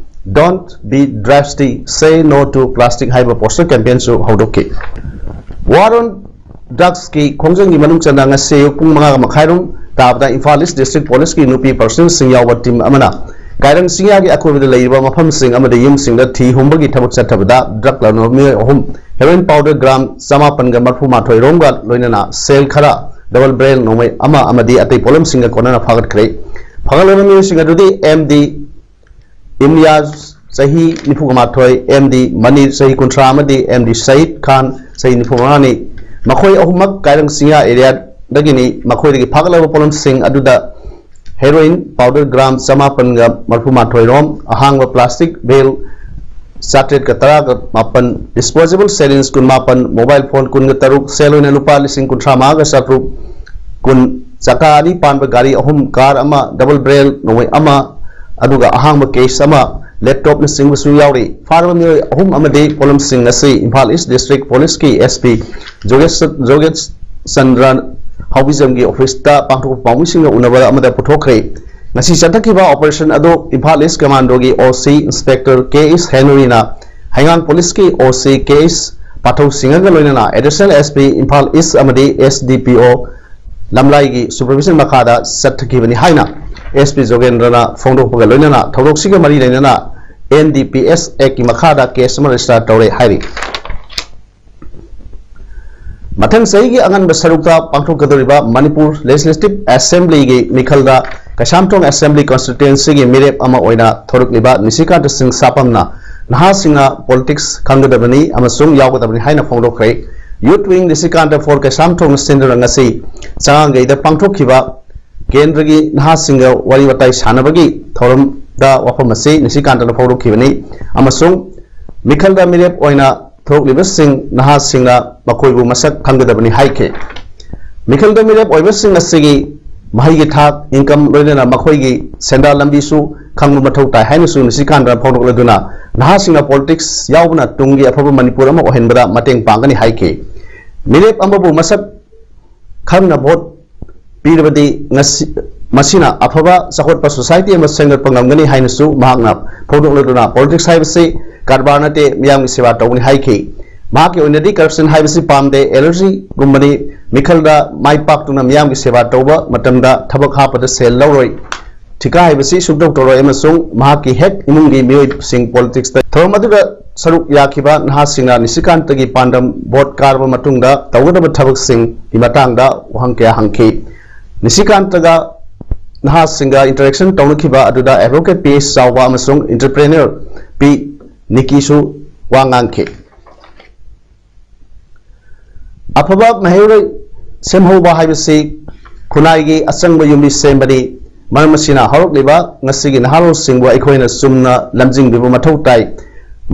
Don't be drastic, say no to plastic ꯍꯥꯏꯕ ꯄꯣꯁꯇꯔ ꯀꯦꯝꯄꯦꯟꯁꯨ ꯍꯧꯗꯣꯛꯈꯤ꯫ War on Drugsꯀꯤ ꯈꯣꯡꯖꯪꯒꯤ ꯃꯅꯨꯡ ꯆꯟꯅ ꯉꯁꯤ ꯑꯌꯨꯛ ꯄꯨꯡ ꯃꯉꯥ ꯃꯈꯥꯏꯔꯣꯝ ꯇꯥꯕꯗ ꯏꯝꯐꯥꯜ ꯏꯁ ꯗꯤꯁꯇ꯭ꯔꯤꯛ ꯄꯨꯂꯤꯁꯀꯤ ꯅꯨꯄꯤ ꯄ꯭ꯔꯣꯐꯦꯁꯅꯦꯜꯁꯤꯡ ꯌꯥꯎꯕ ꯇꯤꯝ ꯑꯃꯅ ꯀꯥꯏꯔꯪ ꯆꯤꯡꯌꯥꯒꯤ ꯑꯀꯣꯏꯕꯗ ꯂꯩꯔꯤꯕ ꯃꯐꯝꯁꯤꯡ ꯑꯃꯗ ꯌꯨꯝꯁꯤꯡꯗ ꯊꯤ ꯍꯨꯝꯕꯒꯤ ꯊꯕꯛ ꯆꯠꯊꯕꯗ ꯗ꯭ꯔꯒ ꯂꯂꯣꯟꯕ ꯃꯤꯑꯣꯏ ꯑꯍꯨꯝ ꯍꯦꯔꯣꯏꯟ ꯄꯥꯎꯗꯔ ꯒ꯭ꯔꯥꯝ ꯆꯃꯥꯄꯟꯒ ꯃꯔꯐꯨ ꯃꯥꯊꯣꯏ ꯔꯣꯝꯒ ꯂꯣꯏꯅꯅ ꯁꯦꯜ ꯈꯔ, ꯗꯕꯜ ꯕꯦꯔꯦꯜ ꯅꯣꯡꯃꯩ ꯑꯃ ꯑꯃꯗꯤ ꯑꯇꯩ ꯄꯣꯠꯂꯝꯁꯤꯡꯒ ꯀꯣꯟꯅꯅ ꯐꯥꯒꯠꯈ꯭ꯔꯦ꯫ ꯐꯥꯒꯠꯂꯕ ꯃꯤꯑꯣꯏꯁꯤꯡ ꯑꯗꯨꯗꯤ ꯑꯦꯝ ꯗꯤ ꯏꯝꯂꯤꯌꯥꯖ ꯆꯍꯤ ꯅꯤꯐꯨꯒ ꯃꯥꯊꯣꯏ, ꯑꯦꯝ ꯗꯤ ꯃꯅꯤꯔ ꯆꯍꯤ ꯀꯨꯟꯊ꯭ꯔꯥ ꯑꯃꯗꯤ ꯑꯦꯝ ꯗꯤ ꯁꯌꯤꯗ ꯈꯥꯟ ꯆꯍꯤ ꯅꯤꯐꯨ ꯃꯉꯥꯅꯤ꯫ ꯃꯈꯣꯏ ꯑꯍꯨꯝꯃꯛ ꯀꯥꯏꯔꯪ ꯆꯤꯡꯌꯥ ꯑꯦꯔꯤꯌꯥꯗꯒꯤꯅꯤ꯫ ꯃꯈꯣꯏꯗꯒꯤ ꯐꯥꯒꯠꯂꯕ ꯄꯣꯠꯂꯝꯁꯤꯡ ꯑꯗꯨꯗ ꯍꯦꯔꯣꯏꯟ ꯄꯥꯎꯗꯔ ꯒ꯭ꯔꯥꯝ ꯆꯃꯥꯄꯟꯒ ꯃꯔꯐꯨ ꯃꯥꯊꯣꯏ ꯔꯣꯝ, ꯑꯍꯥꯡꯕ ꯄ꯭ꯂꯥꯁꯇꯤꯛ ꯕꯦꯔꯦꯜ ꯆꯥꯇ꯭ꯔꯦꯠꯀ ꯇꯔꯥꯒ ꯃꯥꯄꯟ, ꯗꯤꯁꯄꯣꯖꯦꯕꯜ ꯁꯦꯔꯤꯟꯖ ꯀꯨꯟꯃꯥꯄꯟ, ꯃꯣꯕꯥꯏꯜ ꯐꯣꯟ ꯀꯨꯟꯒ ꯇꯔꯨꯛ, ꯁꯦꯜ ꯑꯣꯏꯅ ꯂꯨꯄꯥ ꯂꯤꯁꯤꯡ ꯀꯨꯟꯊ꯭ꯔꯥ ꯃꯉꯥꯒ ꯆꯥꯇ꯭ꯔꯨꯛ ꯀꯨꯟ, ꯆꯀꯥ ꯑꯅꯤ ꯄꯥꯟꯕ ꯒꯥꯔꯤ ꯑꯍꯨꯝ, ꯀꯥꯔ ꯑꯃ, ꯗꯕꯜ ꯕꯦꯔꯦꯜ ꯅꯣꯡꯃꯩ ꯑꯃ, ꯑꯗꯨꯒ ꯑꯍꯥꯡꯕ ꯀꯦꯁ ꯑꯃ, ꯂꯦꯞꯇꯣꯞꯅꯆꯤꯡꯕꯁꯨ ꯌꯥꯎꯔꯤ꯫ ꯐꯥꯔꯕ ꯃꯤꯑꯣꯏ ꯑꯍꯨꯝ ꯑꯃꯗꯤ ꯄꯣꯠꯂꯝꯁꯤꯡ ꯑꯁꯤ ꯏꯝꯐꯥꯜ ꯏꯁ ꯗꯤꯁꯇ꯭ꯔꯤꯛ ꯄꯨꯂꯤꯁꯀꯤ ꯑꯦꯁ ꯄꯤ ꯖꯣꯒꯦꯁ-, ꯖꯣꯒꯦꯁ ꯆꯟꯗ꯭ꯔ ꯍꯥꯎꯕꯤꯖꯝꯒꯤ ꯑꯣꯐꯤꯁꯇ ꯄꯥꯡꯊꯣꯛꯄ ꯄꯥꯎꯃꯤꯁꯤꯡꯒ ꯎꯅꯕ ꯑꯃꯗ ꯄꯨꯊꯣꯛꯈ꯭ꯔꯦ꯫ ꯉꯁꯤ ꯆꯠꯊꯈꯤꯕ ꯑꯣꯄꯔꯦꯁꯟ ꯑꯗꯨ ꯏꯝꯐꯥꯜ ꯏꯁ ꯀꯃꯥꯟꯗꯣꯒꯤ ꯑꯣ ꯁꯤ ꯏꯟꯁꯄꯦꯛꯇꯔ ꯀꯦ ꯏꯁ ꯍꯦꯅꯔꯤꯅ, ꯍꯩꯉꯥꯡ ꯄꯨꯂꯤꯁꯀꯤ ꯑꯣ ꯁꯤ ꯀꯦ ꯏꯁ ꯄꯥꯊꯧ ꯁꯤꯡꯍꯒ ꯂꯣꯏꯅꯅ ꯑꯦꯗꯤꯁꯅꯦꯜ ꯑꯦꯁ ꯄꯤ ꯏꯝꯐꯥꯜ ꯏꯁ ꯑꯃꯗꯤ ꯑꯦꯁ ꯗꯤ ꯄꯤ ꯑꯣ ꯂꯝꯂꯥꯏꯒꯤ ꯁꯨꯄꯔꯚꯤꯖꯟ ꯃꯈꯥꯗ ꯆꯠꯊꯈꯤꯕꯅꯤ ꯍꯥꯏꯅ ꯑꯦꯁ ꯄꯤ ꯖꯣꯒꯦꯟꯗ꯭ꯔꯅ ꯐꯣꯡꯗꯣꯛꯄꯒ ꯂꯣꯏꯅꯅ ꯊꯧꯗꯣꯛꯁꯤꯒ ꯃꯔꯤ ꯂꯩꯅꯅ ꯑꯦꯟ ꯗꯤ ꯄꯤ ꯑꯦꯁ ꯑꯦꯛꯀꯤ ꯃꯈꯥꯗ ꯀꯦꯁ ꯑꯃ ꯔꯦꯖꯤꯁꯇꯥꯔ ꯇꯧꯔꯦ ꯍꯥꯏꯔꯤ꯫ ꯃꯊꯪ ꯆꯍꯤꯒꯤ ꯑꯉꯟꯕ ꯁꯔꯨꯛꯇ ꯄꯥꯡꯊꯣꯛꯀꯗꯧꯔꯤꯕ ꯃꯅꯤꯄꯨꯔ ꯂꯦꯖꯤꯁꯂꯦꯇꯤꯚ ꯑꯦꯁꯦꯝꯕ꯭ꯂꯤꯒꯤ ꯃꯤꯈꯜꯗ ꯀꯩꯁꯥꯝꯊꯣꯡ ꯑꯦꯁꯦꯝꯕ꯭ꯂꯤ ꯀꯟꯁꯇꯤꯇ꯭ꯋꯦꯟꯁꯤꯒꯤ ꯃꯤꯔꯦꯞ ꯑꯃ ꯑꯣꯏꯅ ꯊꯣꯔꯛꯂꯤꯕ ꯅꯤꯁꯤꯀꯥꯟꯇ ꯁꯤꯡ ꯁꯥꯄꯝꯅ ꯅꯍꯥꯁꯤꯡꯅ ꯄꯣꯂꯤꯇꯤꯛꯁ ꯈꯪꯒꯗꯕꯅꯤ ꯑꯃꯁꯨꯡ ꯌꯥꯎꯒꯗꯕꯅꯤ ꯍꯥꯏꯅ ꯐꯣꯡꯗꯣꯛꯈ꯭ꯔꯦ꯫ Youth Wing ꯅꯤꯁꯤꯀꯥꯟꯇ for ꯀꯩꯁꯥꯝꯊꯣꯡꯅ ꯁꯤꯟꯗꯨꯅ ꯉꯁꯤ ꯆꯉꯥꯡꯒꯩꯗ ꯄꯥꯡꯊꯣꯛꯈꯤꯕ ꯀꯦꯟꯗ꯭ꯔꯒꯤ ꯅꯍꯥꯁꯤꯡꯒ ꯋꯥꯔꯤ ꯋꯥꯇꯥꯏ ꯁꯥꯟꯅꯕꯒꯤ ꯊꯧꯔꯝꯗ ꯋꯥꯐꯝ ꯑꯁꯤ ꯅꯤꯁꯤꯀꯥꯟꯇꯅ ꯐꯣꯡꯗꯣꯛꯈꯤꯕꯅꯤ ꯑꯃꯁꯨꯡ ꯃꯤꯈꯜꯗ ꯃꯤꯔꯦꯞ ꯑꯣꯏꯅ ꯊꯣꯛꯂꯤꯕꯁꯤꯡ ꯅꯍꯥꯁꯤꯡꯅ ꯃꯈꯣꯏꯕꯨ ꯃꯁꯛ ꯈꯪꯒꯗꯕꯅꯤ ꯍꯥꯏꯈꯤ꯫ ꯃꯤꯈꯜꯗ ꯃꯤꯔꯦꯞ ꯑꯣꯏꯕꯁꯤꯡ ꯑꯁꯤꯒꯤ ꯃꯍꯩꯒꯤ ꯊꯥꯛ, income ꯂꯣꯏꯅꯅ ꯃꯈꯣꯏꯒꯤ ꯁꯦꯟꯗꯥꯟ ꯂꯝꯕꯤꯁꯨ ꯈꯪꯕ ꯃꯊꯧ ꯇꯥꯏ ꯍꯥꯏꯅꯁꯨ ꯅꯤꯁꯤꯀꯥꯟꯇꯅ ꯐꯣꯡꯗꯣꯛꯂꯗꯨꯅ, ꯅꯍꯥꯁꯤꯡꯅ politics ꯌꯥꯎꯕꯅ ꯇꯨꯡꯒꯤ ꯑꯐꯕ ꯃꯅꯤꯄꯨꯔ ꯑꯃ ꯑꯣꯏꯍꯟꯕꯗ ꯃꯇꯦꯡ ꯄꯥꯡꯒꯅꯤ ꯍꯥꯏꯈꯤ꯫ ꯃꯤꯔꯦꯞ ꯑꯃꯕꯨ ꯃꯁꯛ ꯈꯪꯅ vote ꯄꯤꯔꯕꯗꯤ ꯉꯁꯤ, ꯃꯁꯤꯅ ꯑꯐꯕ ꯆꯥꯎꯈꯠꯄ society ꯑꯃ ꯁꯦꯝꯒꯠꯄ ꯉꯝꯒꯅꯤ ꯍꯥꯏꯅꯁꯨ ꯃꯍꯥꯛꯅ ꯐꯣꯡꯗꯣꯛꯂꯗꯨꯅ, politics ꯍꯥꯏꯕꯁꯤ ꯀꯔꯕꯥꯔ ꯅꯠꯇꯦ, ꯃꯤꯌꯥꯝꯒꯤ ꯁꯦꯕꯥ ꯇꯧꯕꯅꯤ ꯍꯥꯏꯈꯤ꯫ ꯃꯍꯥꯛꯀꯤ ꯑꯣꯏꯅꯗꯤ corruption ꯍꯥꯏꯕꯁꯤ ꯄꯥꯝꯗꯦ, allergy ꯒꯨꯝꯕꯅꯤ, ꯃꯤꯈꯜꯗ ꯃꯥꯏ ꯄꯥꯛꯇꯨꯅ ꯃꯤꯌꯥꯝꯒꯤ ꯁꯦꯕꯥ ꯇꯧꯕ ꯃꯇꯝꯗ ꯊꯕꯛ ꯍꯥꯞꯄꯗ ꯁꯦꯜ ꯂꯧꯔꯣꯏ, ꯊꯤꯀꯥ ꯍꯥꯏꯕꯁꯤ ꯁꯨꯛꯇꯧ ꯇꯧꯔꯣꯏ ꯑꯃꯁꯨꯡ ꯃꯍꯥꯛꯀꯤ ꯍꯦꯛ ꯏꯃꯨꯡꯒꯤ ꯃꯤꯑꯣꯏꯁꯤꯡ politics ꯇ ꯊꯧꯔꯝ ꯑꯗꯨꯗ ꯁꯔꯨꯛ ꯌꯥꯈꯤꯕ ꯅꯍꯥꯁꯤꯡꯅ ꯅꯤꯁꯤꯀꯥꯟꯇꯒꯤ ꯄꯥꯟꯗꯝ vote ꯀꯥꯔꯕ ꯃꯇꯨꯡꯗ ꯇꯧꯒꯗꯕ ꯊꯕꯛꯁꯤꯡꯒꯤ ꯃꯇꯥꯡꯗ ꯋꯥꯍꯪ ꯀꯌꯥ ꯍꯪꯈꯤ꯫ ꯅꯤꯁꯤꯀꯥꯟꯇꯒ ꯅꯍꯥꯁꯤꯡꯒ interaction ꯇꯧꯅꯈꯤꯕ ꯑꯗꯨꯗ advocate ꯄꯤ ꯑꯦꯁ ꯆꯥꯎꯕ ꯑꯃꯁꯨꯡ entrepreneur ꯄꯤ ꯅꯤꯀꯤꯁꯨ ꯋꯥ ꯉꯥꯡꯈꯤ꯫ ꯑꯐꯕ ꯃꯍꯩꯔꯣꯏ ꯁꯦꯝꯍꯧꯕ ꯍꯥꯏꯕꯁꯤ ꯈꯨꯟꯅꯥꯏꯒꯤ ꯑꯆꯪꯕ ꯌꯨꯝꯕꯤ ꯁꯦꯝꯕꯅꯤ꯫ ꯃꯔꯝ ꯑꯁꯤꯅ ꯍꯧꯔꯛꯂꯤꯕ ꯉꯁꯤꯒꯤ ꯅꯍꯥꯔꯣꯜꯁꯤꯡꯕꯨ ꯑꯩꯈꯣꯏꯅ ꯆꯨꯝꯅ ꯂꯝꯖꯤꯡꯕꯤꯕ ꯃꯊꯧ ꯇꯥꯏ꯫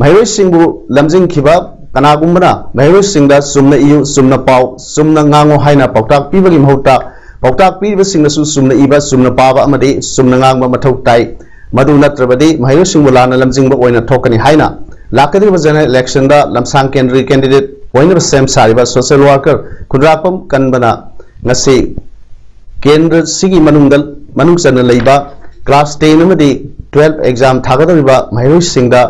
ꯃꯍꯩꯔꯣꯏꯁꯤꯡꯕꯨ ꯂꯝꯖꯤꯡꯈꯤꯕ ꯀꯅꯥꯒꯨꯝꯕꯅ ꯃꯍꯩꯔꯣꯏꯁꯤꯡꯗ "ꯆꯨꯝꯅ ꯏꯌꯨ, ꯆꯨꯝꯅ ꯄꯥꯎ, ꯆꯨꯝꯅ ꯉꯥꯡꯉꯨ" ꯍꯥꯏꯅ ꯄꯥꯎꯇꯥꯛ ꯄꯤꯕꯒꯤ ꯃꯍꯨꯠꯇ, ꯄꯥꯎꯇꯥꯛ ꯄꯤꯔꯤꯕꯁꯤꯡꯅꯁꯨ ꯆꯨꯝꯅ ꯏꯕ, ꯆꯨꯝꯅ ꯄꯥꯕ ꯑꯃꯗꯤ ꯆꯨꯝꯅ ꯉꯥꯡꯕ ꯃꯊꯧ ꯇꯥꯏ꯫ ꯃꯗꯨ ꯅꯠꯇ꯭ꯔꯕꯗꯤ ꯃꯍꯩꯔꯣꯏꯁꯤꯡꯕꯨ ꯂꯥꯟꯅ ꯂꯝꯖꯤꯡꯕ ꯑꯣꯏꯅ ꯊꯣꯛꯀꯅꯤ ꯍꯥꯏꯅ ꯂꯥꯛꯀꯗꯧꯔꯤꯕ general election ꯗ ꯂꯝꯁꯥꯡ ꯀꯦꯟꯗ꯭ꯔꯒꯤ candidate ꯑꯣꯏꯅꯕ ꯁꯦꯝ ꯁꯥꯔꯤꯕ social worker ꯈꯨꯟꯗ꯭ꯔꯥꯛꯄꯝ ꯀꯟꯕꯅ ꯉꯁꯤ ꯀꯦꯟꯗ꯭ꯔꯁꯤꯒꯤ ꯃꯅꯨꯡꯗ, ꯃꯅꯨꯡ ꯆꯟꯅ ꯂꯩꯕ class ten ꯑꯃꯗꯤ twelve exam ꯊꯥꯒꯗꯧꯔꯤꯕ ꯃꯍꯩꯔꯣꯏꯁꯤꯡꯗ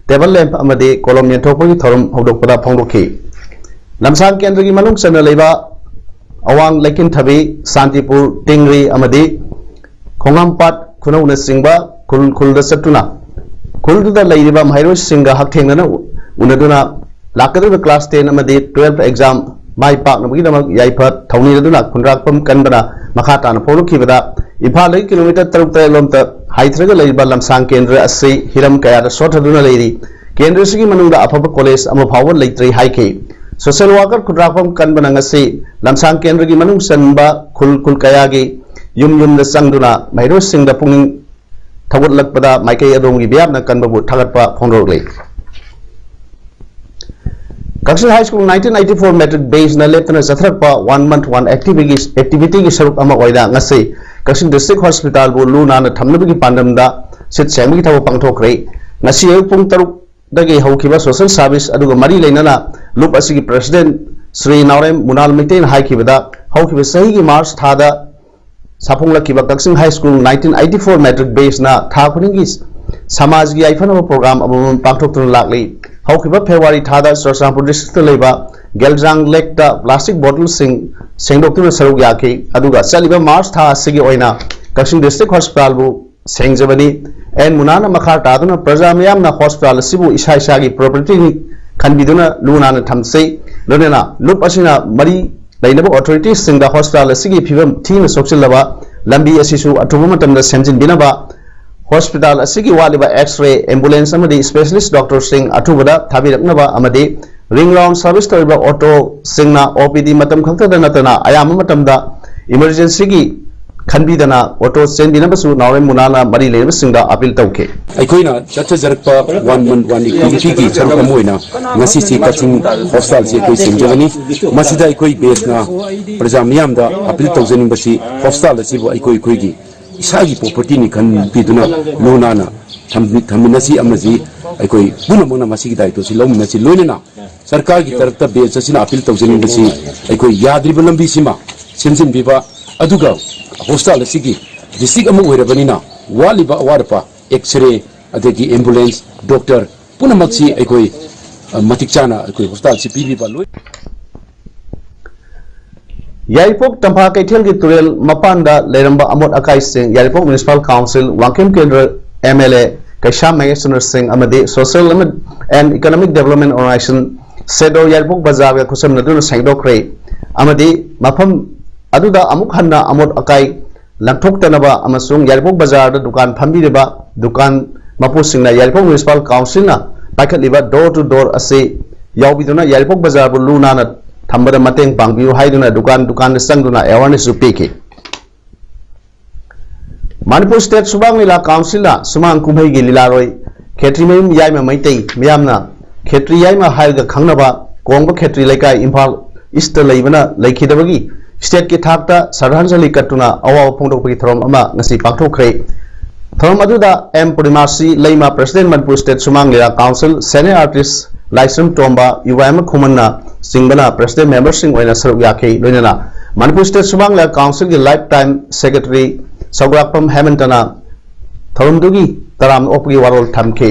table lamp ꯑꯃꯗꯤ ꯀꯣꯂꯣꯝ ꯌꯦꯟꯊꯣꯛꯄꯒꯤ ꯊꯧꯔꯝ ꯍꯧꯗꯣꯛꯄꯗ ꯐꯣꯡꯗꯣꯛꯈꯤ꯫ ꯂꯝꯁꯥꯡ ꯀꯦꯟꯗ꯭ꯔꯒꯤ ꯃꯅꯨꯡ ꯆꯟꯅ ꯂꯩꯕ ꯑꯋꯥꯡ ꯂꯩꯀꯤꯟꯊꯕꯤ, ꯁꯥꯟꯇꯤꯄꯨꯔ, ꯇꯤꯡꯔꯤ ꯑꯃꯗꯤ ꯈꯣꯡꯉꯥꯝꯄꯥꯠ ꯈꯨꯅꯧꯅꯆꯤꯡꯕ ꯈꯨꯜ ꯈꯨꯜꯗ ꯆꯠꯇꯨꯅ ꯈꯨꯜꯗꯨꯗ ꯂꯩꯔꯤꯕ ꯃꯍꯩꯔꯣꯏꯁꯤꯡꯒ ꯍꯛꯊꯦꯡꯅꯅ ꯎ-, ꯎꯅꯗꯨꯅ ꯂꯥꯛꯀꯗꯧꯔꯤꯕ class ten ꯑꯃꯗꯤ twelve exam ꯃꯥꯏ ꯄꯥꯛꯅꯕꯒꯤꯗꯃꯛ ꯌꯥꯏꯐ ꯊꯧꯅꯤꯖꯗꯨꯅ ꯈꯨꯟꯗ꯭ꯔꯥꯛꯄꯝ ꯀꯟꯕꯅ ꯃꯈꯥ ꯇꯥꯅ ꯐꯣꯡꯗꯣꯛꯈꯤꯕꯗ, ꯏꯝꯐꯥꯜꯗꯒꯤ kilometre ꯇꯔꯨꯛ ꯇꯔꯦꯠ ꯂꯣꯝꯇ ꯍꯥꯏꯊꯔꯒ ꯂꯩꯔꯤꯕ ꯂꯝꯁꯥꯡ ꯀꯦꯟꯗ꯭ꯔ ꯑꯁꯤ ꯍꯤꯔꯝ ꯀꯌꯥꯗ ꯁꯣꯠꯊꯗꯨꯅ ꯂꯩꯔꯤ꯫ ꯀꯦꯟꯗ꯭ꯔꯁꯤꯒꯤ ꯃꯅꯨꯡꯗ ꯑꯐꯕ college ꯑꯃ ꯐꯥꯎꯕ ꯂꯩꯇ꯭ꯔꯤ ꯍꯥꯏꯈꯤ꯫ Social worker ꯈꯨꯟꯗ꯭ꯔꯥꯛꯄꯝ ꯀꯟꯕꯅ ꯉꯁꯤ ꯂꯝꯁꯥꯡ ꯀꯦꯟꯗ꯭ꯔꯒꯤ ꯃꯅꯨꯡ ꯆꯟꯕ ꯈꯨꯜ ꯈꯨꯜ ꯀꯌꯥꯒꯤ ꯌꯨꯝ ꯌꯨꯝꯗ ꯆꯪꯗꯨꯅ ꯃꯍꯩꯔꯣꯏꯁꯤꯡꯗ ꯄꯨꯛꯅꯤꯡ ꯊꯧꯒꯠꯂꯛꯄꯗ ꯃꯥꯏꯀꯩ ꯑꯗꯣꯝꯒꯤ ꯃꯤꯌꯥꯝꯅ ꯀꯟꯕꯕꯨ ꯊꯥꯒꯠꯄ ꯐꯣꯡꯗꯣꯔꯛꯂꯤ꯫ Kakching high school nineteen eighty four matric batchꯅ ꯂꯦꯞꯇꯅ ꯆꯠꯊꯔꯛꯄ one month one activity activityꯒꯤ ꯁꯔꯨꯛ ꯑꯃ ꯑꯣꯏꯅ ꯉꯁꯤ ꯀꯛꯆꯤꯡ district hospitalꯕꯨ ꯂꯨ ꯅꯥꯟꯅ ꯊꯝꯅꯕꯒꯤ ꯄꯥꯟꯗꯝꯗ ꯁꯤꯠ ꯁꯦꯡꯕꯒꯤ ꯊꯕꯛ ꯄꯥꯡꯊꯣꯛꯈ꯭ꯔꯦ꯫ ꯉꯁꯤ ꯑꯌꯨꯛ ꯄꯨꯡ ꯇꯔꯨꯛ ꯗꯒꯤ ꯍꯧꯈꯤꯕ social service ꯑꯗꯨꯒ ꯃꯔꯤ ꯂꯩꯅꯅ ꯂꯨꯞ ꯑꯁꯤꯒꯤ president ꯁ꯭ꯔꯤ ꯅꯥꯎꯔꯦꯝ ꯃꯨꯅꯥꯜ ꯃꯩꯇꯩꯅ ꯍꯥꯏꯈꯤꯕꯗ, ꯍꯧꯈꯤꯕ ꯆꯍꯤꯒꯤ March ꯊꯥꯗ ꯁꯥꯐꯣꯡꯂꯛꯈꯤꯕ Kakching high school nineteen eighty four matric batchꯅ ꯊꯥ ꯈꯨꯗꯤꯡꯒꯤ ꯁꯃꯥꯖꯒꯤ ꯌꯥꯏꯐꯅꯕ program ꯑꯃꯃꯝ ꯄꯥꯡꯊꯣꯛꯇꯨꯅ ꯂꯥꯛꯂꯤ꯫ ꯍꯧꯈꯤꯕ February ꯊꯥꯗ ꯆꯨꯔꯆꯥꯟꯄꯨꯔ districtꯇ ꯂꯩꯕ ꯒꯦꯜꯖꯥꯡ lakeꯇ plastic bottleꯁꯤꯡ ꯁꯦꯡꯗꯣꯛꯇꯨꯅ ꯁꯔꯨꯛ ꯌꯥꯈꯤ꯫ ꯑꯗꯨꯒ ꯆꯠꯂꯤꯕ March ꯊꯥ ꯑꯁꯤꯒꯤ ꯑꯣꯏꯅ ꯀꯛꯆꯤꯡ district hospitalꯕꯨ ꯁꯦꯡꯖꯕꯅꯤ꯫ ꯑꯦꯟ ꯃꯨꯅꯥꯅ ꯃꯈꯥ ꯇꯥꯗꯨꯅ ꯄ꯭ꯔꯖꯥ ꯃꯤꯌꯥꯝꯅ hospital ꯑꯁꯤꯕꯨ ꯏꯁꯥ ꯏꯁꯥꯒꯤ propertyꯅꯤ ꯈꯟꯕꯤꯗꯨꯅ ꯂꯨ ꯅꯥꯟꯅ ꯊꯝꯁꯤ꯫ ꯂꯣꯏꯅꯅ ꯂꯨꯞ ꯑꯁꯤꯅ ꯃꯔꯤ ꯂꯩꯅꯕ authoritiesꯁꯤꯡꯗ hospital ꯑꯁꯤꯒꯤ ꯐꯤꯕꯝ ꯊꯤꯅ ꯁꯣꯛꯆꯤꯜꯂꯕ ꯂꯝꯕꯤ ꯑꯁꯤꯁꯨ ꯑꯊꯨꯕ ꯃꯇꯝꯗ ꯁꯦꯝꯖꯤꯟꯕꯤꯅꯕ, hospital ꯑꯁꯤꯒꯤ ꯋꯥꯠꯂꯤꯕ X-ray, ambulance ꯑꯃꯗꯤ specialist doctorꯁꯤꯡ ꯑꯊꯨꯕꯗ ꯊꯥꯕꯤꯔꯛꯅꯕ ꯑꯃꯗꯤ ring round service ꯇꯧꯔꯤꯕ autoꯁꯤꯡꯅ OPD ꯃꯇꯝ ꯈꯛꯇꯗ ꯅꯠꯇꯅ ꯑꯌꯥꯝꯕ ꯃꯇꯝꯗ emergencyꯒꯤ ꯈꯟꯕꯤꯗꯅ auto ꯆꯦꯟꯕꯤꯅꯕꯁꯨ ꯅꯥꯎꯔꯦꯝ ꯃꯨꯅꯥꯅ ꯃꯔꯤ ꯂꯩꯅꯕꯁꯤꯡꯗ appeal ꯇꯧꯈꯤ꯫ ꯑꯩꯈꯣꯏꯅ ꯆꯠꯊꯖꯔꯛꯄ one month one activityꯒꯤ ꯁꯔꯨꯛ ꯑꯃ ꯑꯣꯏꯅ ꯉꯁꯤꯁꯤ ꯀꯛꯆꯤꯡ hospitalꯁꯤ ꯑꯩꯈꯣꯏ ꯁꯦꯡꯖꯒꯅꯤ꯫ ꯃꯁꯤꯗ ꯑꯩꯈꯣꯏ batchꯅ ꯄ꯭ꯔꯖꯥ ꯃꯤꯌꯥꯝꯗ appeal ꯇꯧꯖꯅꯤꯡꯕꯁꯤ hospital ꯑꯁꯤꯕꯨ ꯑꯩꯈꯣꯏ ꯑꯩꯈꯣꯏꯒꯤ ꯏꯁꯥꯒꯤ propertyꯅꯤ ꯈꯟꯕꯤꯗꯨꯅ ꯂꯨ ꯅꯥꯟꯅ ꯊꯝꯃꯤ-, ꯊꯝꯃꯤꯟꯅꯁꯤ ꯑꯃꯗꯤ ꯑꯩꯈꯣꯏ ꯄꯨꯝꯅꯃꯛꯅ ꯃꯁꯤꯒꯤ ꯗꯥꯌꯤꯠꯇꯣꯁꯤ ꯂꯧꯃꯤꯟꯅꯁꯤ꯫ ꯂꯣꯏꯅꯅ ꯁꯔꯀꯥꯔꯒꯤ ꯇꯔꯞꯇ batch ꯑꯁꯤꯅ appeal ꯇꯧꯖꯅꯤꯡꯕꯁꯤ ꯑꯩꯈꯣꯏ ꯌꯥꯗ꯭ꯔꯤꯕ ꯂꯝꯕꯤꯁꯤꯃ ꯁꯦꯝꯖꯤꯟꯕꯤꯕ, ꯑꯗꯨꯒ hospital ꯑꯁꯤꯒꯤ district ꯑꯃ ꯑꯣꯏꯔꯕꯅꯤꯅ ꯋꯥꯠꯂꯤꯕ ꯑꯋꯥꯠ ꯑꯄꯥ X-ray ꯑꯗꯒꯤ ambulance, doctor ꯄꯨꯝꯅꯃꯛꯁꯤ ꯑꯩꯈꯣꯏ, ꯑ, ꯃꯇꯤꯛ ꯆꯥꯅ ꯑꯩꯈꯣꯏ hospitalꯁꯤ ꯄꯤꯕꯤꯕ ꯂꯣꯏ꯫ ꯌꯥꯏꯔꯤꯄꯣꯛ ꯇꯝꯐꯥ ꯀꯩꯊꯦꯜꯒꯤ ꯇꯨꯔꯦꯜ ꯃꯄꯥꯟꯗ ꯂꯩꯔꯝꯕ ꯑꯃꯣꯠ ꯑꯀꯥꯏꯁꯤꯡ ꯌꯥꯏꯔꯤꯄꯣꯛ Municipal Council ꯋꯥꯡꯈꯦꯝ ꯀꯦꯟꯗ꯭ꯔ MLA ꯀꯩꯁꯥꯝ ꯃꯍꯦꯁꯆꯟꯗ꯭ꯔ ꯁꯤꯡ ꯑꯃꯗꯤ Social and Economic Development Organization ꯁꯦꯗꯣ ꯌꯥꯏꯔꯤꯄꯣꯛ ꯕꯖꯥꯔꯒ ꯈꯨꯠꯁꯝꯅꯗꯨꯅ ꯁꯦꯡꯗꯣꯛꯈ꯭ꯔꯦ ꯑꯃꯗꯤ ꯃꯐꯝ ꯑꯗꯨꯗ ꯑꯃꯨꯛ ꯍꯟꯅ ꯑꯃꯣꯠ ꯑꯀꯥꯏ ꯂꯪꯊꯣꯛꯇꯅꯕ ꯑꯃꯁꯨꯡ ꯌꯥꯏꯔꯤꯄꯣꯛ ꯕꯖꯥꯔꯗ ꯗꯨꯀꯥꯟ ꯐꯝꯕꯤꯔꯤꯕ ꯗꯨꯀꯥꯟ ꯃꯄꯨꯁꯤꯡꯅ ꯌꯥꯏꯔꯤꯄꯣꯛ Municipal Councilꯅ ꯄꯥꯏꯈꯠꯂꯤꯕ door to door ꯑꯁꯤ ꯌꯥꯎꯕꯤꯗꯨꯅ ꯌꯥꯏꯔꯤꯄꯣꯛ ꯕꯖꯥꯔꯕꯨ ꯂꯨ ꯅꯥꯟꯅ ꯊꯝꯕꯗ ꯃꯇꯦꯡ ꯄꯥꯡꯕꯤꯌꯨ ꯍꯥꯏꯗꯨꯅ ꯗꯨꯀꯥꯟ ꯗꯨꯀꯥꯟꯗ ꯆꯪꯗꯨꯅ awarenessꯁꯨ ꯄꯤꯈꯤ꯫ ꯃꯅꯤꯄꯨꯔ State ꯁꯨꯃꯥꯡ ꯂꯤꯂꯥ Councilꯅ ꯁꯨꯃꯥꯡ ꯀꯨꯝꯍꯩꯒꯤ ꯂꯤꯂꯥꯔꯣꯏ ꯈꯦꯇ꯭ꯔꯤꯃꯌꯨꯝ ꯌꯥꯏꯃ ꯃꯩꯇꯩ, ꯃꯤꯌꯥꯝꯅ ꯈꯦꯇ꯭ꯔꯤ ꯌꯥꯏꯃ ꯍꯥꯏꯔꯒ ꯈꯪꯅꯕ ꯀꯣꯡꯕ ꯈꯦꯇ꯭ꯔꯤ ꯂꯩꯀꯥꯏ, ꯏꯝꯐꯥꯜ ꯏꯁꯇ ꯂꯩꯕꯅ ꯂꯩꯈꯤꯗꯕꯒꯤ ꯁ꯭ꯇꯦꯠꯀꯤ ꯊꯥꯛꯇ ꯁ꯭ꯔꯗꯥꯟꯖꯂꯤ ꯀꯠꯇꯨꯅ ꯑꯋꯥꯕ ꯐꯣꯡꯗꯣꯛꯄꯒꯤ ꯊꯧꯔꯝ ꯑꯃ ꯉꯁꯤ ꯄꯥꯡꯊꯣꯛꯈ꯭ꯔꯦ꯫ ꯊꯧꯔꯝ ꯑꯗꯨꯗ ꯑꯦꯝ ꯄꯨꯔꯅꯤꯃꯥꯁꯤ ꯂꯩꯃ, ꯄ꯭ꯔꯁꯤꯗꯦꯟ, ꯃꯅꯤꯄꯨꯔ ꯁ꯭ꯇꯦꯠ ꯁꯨꯃꯥꯡ ꯂꯤꯂꯥ ꯀꯥꯎꯟꯁꯤꯜ, ꯁꯦꯅꯤꯌꯔ ꯑꯥꯔꯇꯤꯁ ꯂꯥꯏꯁ꯭ꯔꯝ ꯇꯣꯝꯕ, ꯌꯨ ꯋꯥꯏ ꯑꯦꯝ ꯈꯨꯃꯟꯅ ꯆꯤꯡꯕꯅ ꯄ꯭ꯔꯁꯤꯗꯦꯟ, ꯃꯦꯝꯕꯔꯁꯤꯡ ꯑꯣꯏꯅ ꯁꯔꯨꯛ ꯌꯥꯈꯤ꯫ ꯂꯣꯏꯅꯅ ꯃꯅꯤꯄꯨꯔ ꯁ꯭ꯇꯦꯠ ꯁꯨꯃꯥꯡ ꯂꯤꯂꯥ ꯀꯥꯎꯟꯁꯤꯜꯒꯤ ꯂꯥꯏꯐ ꯇꯥꯏꯝ ꯁꯦꯀ꯭ꯔꯦꯇꯔꯤ ꯁꯧꯒ꯭ꯔꯥꯛꯄꯝ ꯍꯦꯃꯟꯇꯅ ꯊꯧꯔꯝꯗꯨꯒꯤ ꯇꯔꯥꯝꯅ ꯑꯣꯛꯄꯒꯤ ꯋꯥꯔꯣꯜ ꯊꯝꯈꯤ꯫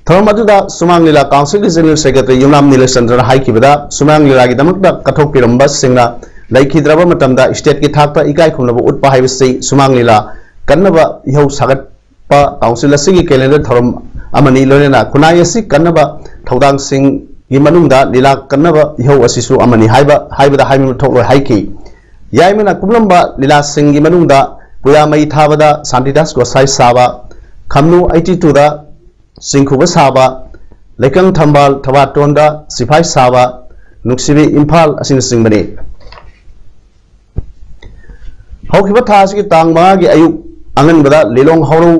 ꯊꯧꯔꯝ ꯑꯗꯨꯗ ꯁꯨꯃꯥꯡ ꯂꯤꯂꯥ ꯀꯥꯎꯟꯁꯤꯜꯒꯤ ꯖꯦꯅꯔꯦꯜ ꯁꯦꯀ꯭ꯔꯦꯇꯔꯤ ꯌꯨꯝꯅꯥꯝ ꯅꯤꯂꯆꯟꯗ꯭ꯔꯅ ꯍꯥꯏꯈꯤꯕꯗ, ꯁꯨꯃꯥꯡ ꯂꯤꯂꯥꯒꯤꯗꯃꯛꯇ ꯀꯠꯊꯣꯛꯄꯤꯔꯝꯕꯁꯤꯡꯅ ꯂꯩꯈꯤꯗ꯭ꯔꯕ ꯃꯇꯝꯗ ꯁ꯭ꯇꯦꯠꯀꯤ ꯊꯥꯛꯇ ꯏꯀꯥꯏ ꯈꯨꯝꯅꯕ ꯎꯠꯄ ꯍꯥꯏꯕꯁꯤ ꯁꯨꯃꯥꯡ ꯂꯤꯂꯥ ꯀꯟꯅꯕ ꯏꯍꯧ ꯁꯥꯒꯠꯄ ꯀꯥꯎꯟꯁꯤꯜ ꯑꯁꯤꯒꯤ ꯀꯦꯂꯦꯟꯗꯔ ꯊꯧꯔꯝ ꯑꯃꯅꯤ꯫ ꯂꯣꯏꯅꯅ ꯈꯨꯟꯅꯥꯏ ꯑꯁꯤ ꯀꯟꯅꯕ ꯊꯧꯗꯥꯡꯁꯤꯡꯒꯤ ꯃꯅꯨꯡꯗ ꯂꯤꯂꯥ ꯀꯟꯅꯕ ꯏꯍꯧ ꯑꯁꯤꯁꯨ ꯑꯃꯅꯤ ꯍꯥꯏꯕ, ꯍꯥꯏꯕꯗ ꯍꯥꯏꯃꯟꯕ ꯊꯣꯛꯂꯣꯏ ꯍꯥꯏꯈꯤ꯫ ꯌꯥꯏꯃꯅ ꯀꯨꯝꯂꯝꯕ ꯂꯤꯂꯥꯁꯤꯡꯒꯤ ꯃꯅꯨꯡꯗ ꯄꯨꯌꯥ ꯃꯩ ꯊꯥꯕꯗ ꯁꯥꯟꯇꯤꯗꯥꯁ ꯒꯣꯁꯥꯏ ꯁꯥꯕ, ꯈꯝꯅꯨ ꯑꯩꯠꯇꯤ ꯇꯨꯗ ꯆꯤꯡꯈꯨꯕ ꯁꯥꯕ, ꯂꯩꯀꯪ ꯊꯝꯕꯥꯜ ꯊꯕꯥꯇꯣꯟꯗ ꯁꯤꯐꯥꯏ ꯁꯥꯕ, ꯅꯨꯡꯁꯤꯕꯤ ꯏꯝꯐꯥꯜ ꯑꯁꯤꯅꯆꯤꯡꯕꯅꯤ꯫ ꯍꯧꯈꯤꯕ ꯊꯥ ꯑꯁꯤꯒꯤ ꯇꯥꯡ ꯃꯉꯥꯒꯤ ꯑꯌꯨꯛ ꯑꯉꯟꯕꯗ ꯂꯤꯂꯣꯡ ꯍꯧꯔꯧ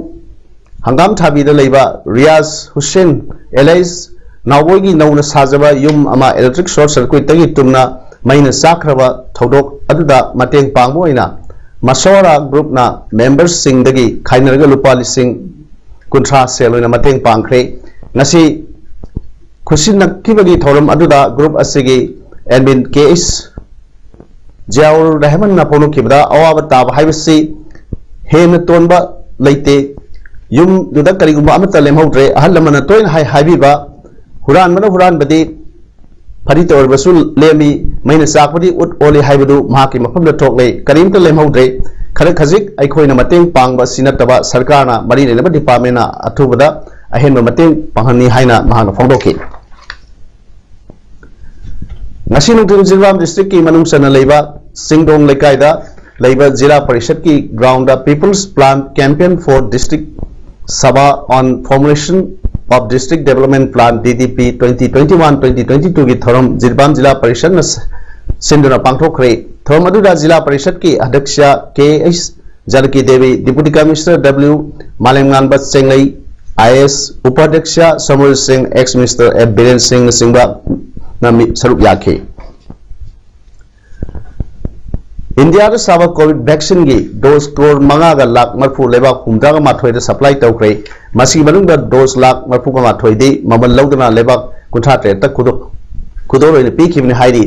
ꯍꯪꯒꯥꯝ ꯊꯥꯕꯤꯗ ꯂꯩꯕ ꯔꯤꯌꯥꯖ ꯍꯨꯁꯦꯟ ꯑꯦꯂꯩꯁ ꯅꯥꯎꯕꯣꯏꯒꯤ ꯅꯧꯅ ꯁꯥꯖꯕ ꯌꯨꯝ ꯑꯃ ꯏꯂꯦꯛꯇ꯭ꯔꯤꯛ ꯁꯣꯔꯠ ꯁꯔꯀ꯭ꯌꯨꯠꯇꯒꯤ ꯇꯨꯝꯅ ꯃꯩꯅ ꯆꯥꯛꯈ꯭ꯔꯕ ꯊꯧꯗꯣꯛ ꯑꯗꯨꯗ ꯃꯇꯦꯡ ꯄꯥꯡꯕ ꯑꯣꯏꯅ ꯃꯁꯣꯔꯥ ꯒ꯭ꯔꯨꯞꯅ ꯃꯦꯝꯕꯔꯁꯤꯡꯗꯒꯤ ꯈꯥꯏꯅꯔꯒ ꯂꯨꯄꯥ ꯂꯤꯁꯤꯡ ꯀꯨꯟꯊ꯭ꯔꯥ ꯁꯦꯜ ꯑꯣꯏꯅ ꯃꯇꯦꯡ ꯄꯥꯡꯈ꯭ꯔꯦ꯫ ꯉꯁꯤ ꯈꯨꯠꯁꯤꯟꯅꯈꯤꯕꯒꯤ ꯊꯧꯔꯝ ꯑꯗꯨꯗ ꯒ꯭ꯔꯨꯞ ꯑꯁꯤꯒꯤ ꯑꯦꯗꯃꯤꯟ ꯀꯦ ꯑꯩꯆ ꯖꯤꯌꯥꯎꯔ ꯔꯍꯃꯟꯅ ꯐꯣꯡꯗꯣꯛꯈꯤꯕꯗ, ꯑꯋꯥꯕ ꯇꯥꯕ ꯍꯥꯏꯕꯁꯤ ꯍꯦꯟꯅ ꯇꯣꯟꯕ ꯂꯩꯇꯦ꯫ ꯌꯨꯝꯗꯨꯗ ꯀꯔꯤꯒꯨꯝꯕ ꯑꯃꯠꯇ ꯂꯦꯝꯍꯧꯗ꯭ꯔꯦ꯫ ꯑꯍꯜ ꯂꯃꯟꯅ ꯇꯣꯏꯅ ꯍꯥꯏ-, ꯍꯥꯏꯕꯤꯕ, "ꯍꯨꯔꯥꯟꯕꯅ ꯍꯨꯔꯥꯟꯕꯗꯤ ꯐꯔꯤ ꯇꯧꯔꯕꯁꯨ ꯂꯦꯝꯃꯤ, ꯃꯩꯅ ꯆꯥꯛꯄꯗꯤ ꯎꯠ ꯑꯣꯜꯂꯤ" ꯍꯥꯏꯕꯗꯨ ꯃꯍꯥꯛꯀꯤ ꯃꯐꯝꯗ ꯊꯣꯛꯂꯦ꯫ ꯀꯔꯤꯝꯇ ꯂꯦꯝꯍꯧꯗ꯭ꯔꯦ꯫ ꯈꯔ ꯈꯖꯤꯛ ꯑꯩꯈꯣꯏꯅ ꯃꯇꯦꯡ ꯄꯥꯡꯕ ꯑꯁꯤ ꯅꯠꯇꯕ ꯁꯔꯀꯥꯔꯅ ꯃꯔꯤ ꯂꯩꯅꯕ ꯗꯤꯄꯥꯔꯠꯃꯦꯟꯅ ꯑꯊꯨꯕꯗ ꯑꯍꯦꯟꯕ ꯃꯇꯦꯡ ꯄꯥꯡꯍꯟꯅꯤ ꯍꯥꯏꯅ ꯃꯍꯥꯛꯅ ꯐꯣꯡꯗꯣꯛꯈꯤ꯫ ꯉꯁꯤ ꯅꯨꯡꯊꯤꯜ ꯖꯤꯔꯤꯕꯥꯝ ꯗꯤꯁꯇ꯭ꯔꯤꯛꯀꯤ ꯃꯅꯨꯡ ꯆꯟꯅ ꯂꯩꯕ ꯆꯤꯡꯗꯣꯡ ꯂꯩꯀꯥꯏꯗ ꯂꯩꯕ ꯖꯤꯂꯥ ꯄꯔꯤꯁꯠꯀꯤ ground People's Plan Campaign for District Sabha on Formulation of District Development Plan, D D P, twenty twenty-one twenty twenty-two ꯒꯤ ꯊꯧꯔꯝ ꯖꯤꯔꯤꯕꯥꯝ ꯖꯤꯂꯥ ꯄꯔꯤꯁꯠꯅ ꯁ-, ꯁꯤꯟꯗꯨꯅ ꯄꯥꯡꯊꯣꯛꯈ꯭ꯔꯦ꯫ ꯊꯧꯔꯝ ꯑꯗꯨꯗ ꯖꯤꯂꯥ ꯄꯔꯤꯁꯠꯀꯤ ꯑꯗ꯭ꯌꯛꯁ K H Janaki Devi, Deputy Commissioner W ꯃꯥꯂꯦꯝꯉꯥꯟꯕ ꯆꯦꯡꯂꯩ, ꯑꯥꯏ ꯑꯦ ꯑꯦꯁ ꯎꯄꯥꯗ꯭ꯌꯛꯁ Somarjit Sing, Ex Minister F Biren ꯁꯤꯡꯅꯆꯤꯡꯕ ꯅ ꯃꯤ-, ꯁꯔꯨꯛ ꯌꯥꯈꯤ꯫ ꯏꯟꯗꯤꯌꯥꯗ ꯁꯥꯕ ꯀꯣꯚꯤꯗ ꯚꯦꯛꯁꯤꯟꯒꯤ ꯗꯣꯁ ꯀ꯭ꯔꯣꯔ ꯃꯉꯥꯒ ꯂꯥꯈ ꯃꯔꯤꯐꯨ ꯂꯩꯕꯥꯛ ꯍꯨꯝꯐꯨꯇꯔꯥꯒ ꯃꯥꯊꯣꯏꯗ ꯁꯄ꯭ꯂꯥꯏ ꯇꯧꯈ꯭ꯔꯦ꯫ ꯃꯁꯤꯒꯤ ꯃꯅꯨꯡꯗ ꯗꯣꯁ ꯂꯥꯈ ꯃꯔꯤꯐꯨꯒ ꯃꯥꯊꯣꯏꯗꯤ ꯃꯃꯜ ꯂꯧꯗꯨꯅ ꯂꯩꯕꯥꯛ ꯀꯨꯟꯊ꯭ꯔꯥ ꯇꯔꯦꯠꯇ ꯈꯨꯗꯣ-, ꯈꯨꯗꯣꯜ ꯑꯣꯏꯅ ꯄꯤꯈꯤꯕꯅꯤ ꯍꯥꯏꯔꯤ꯫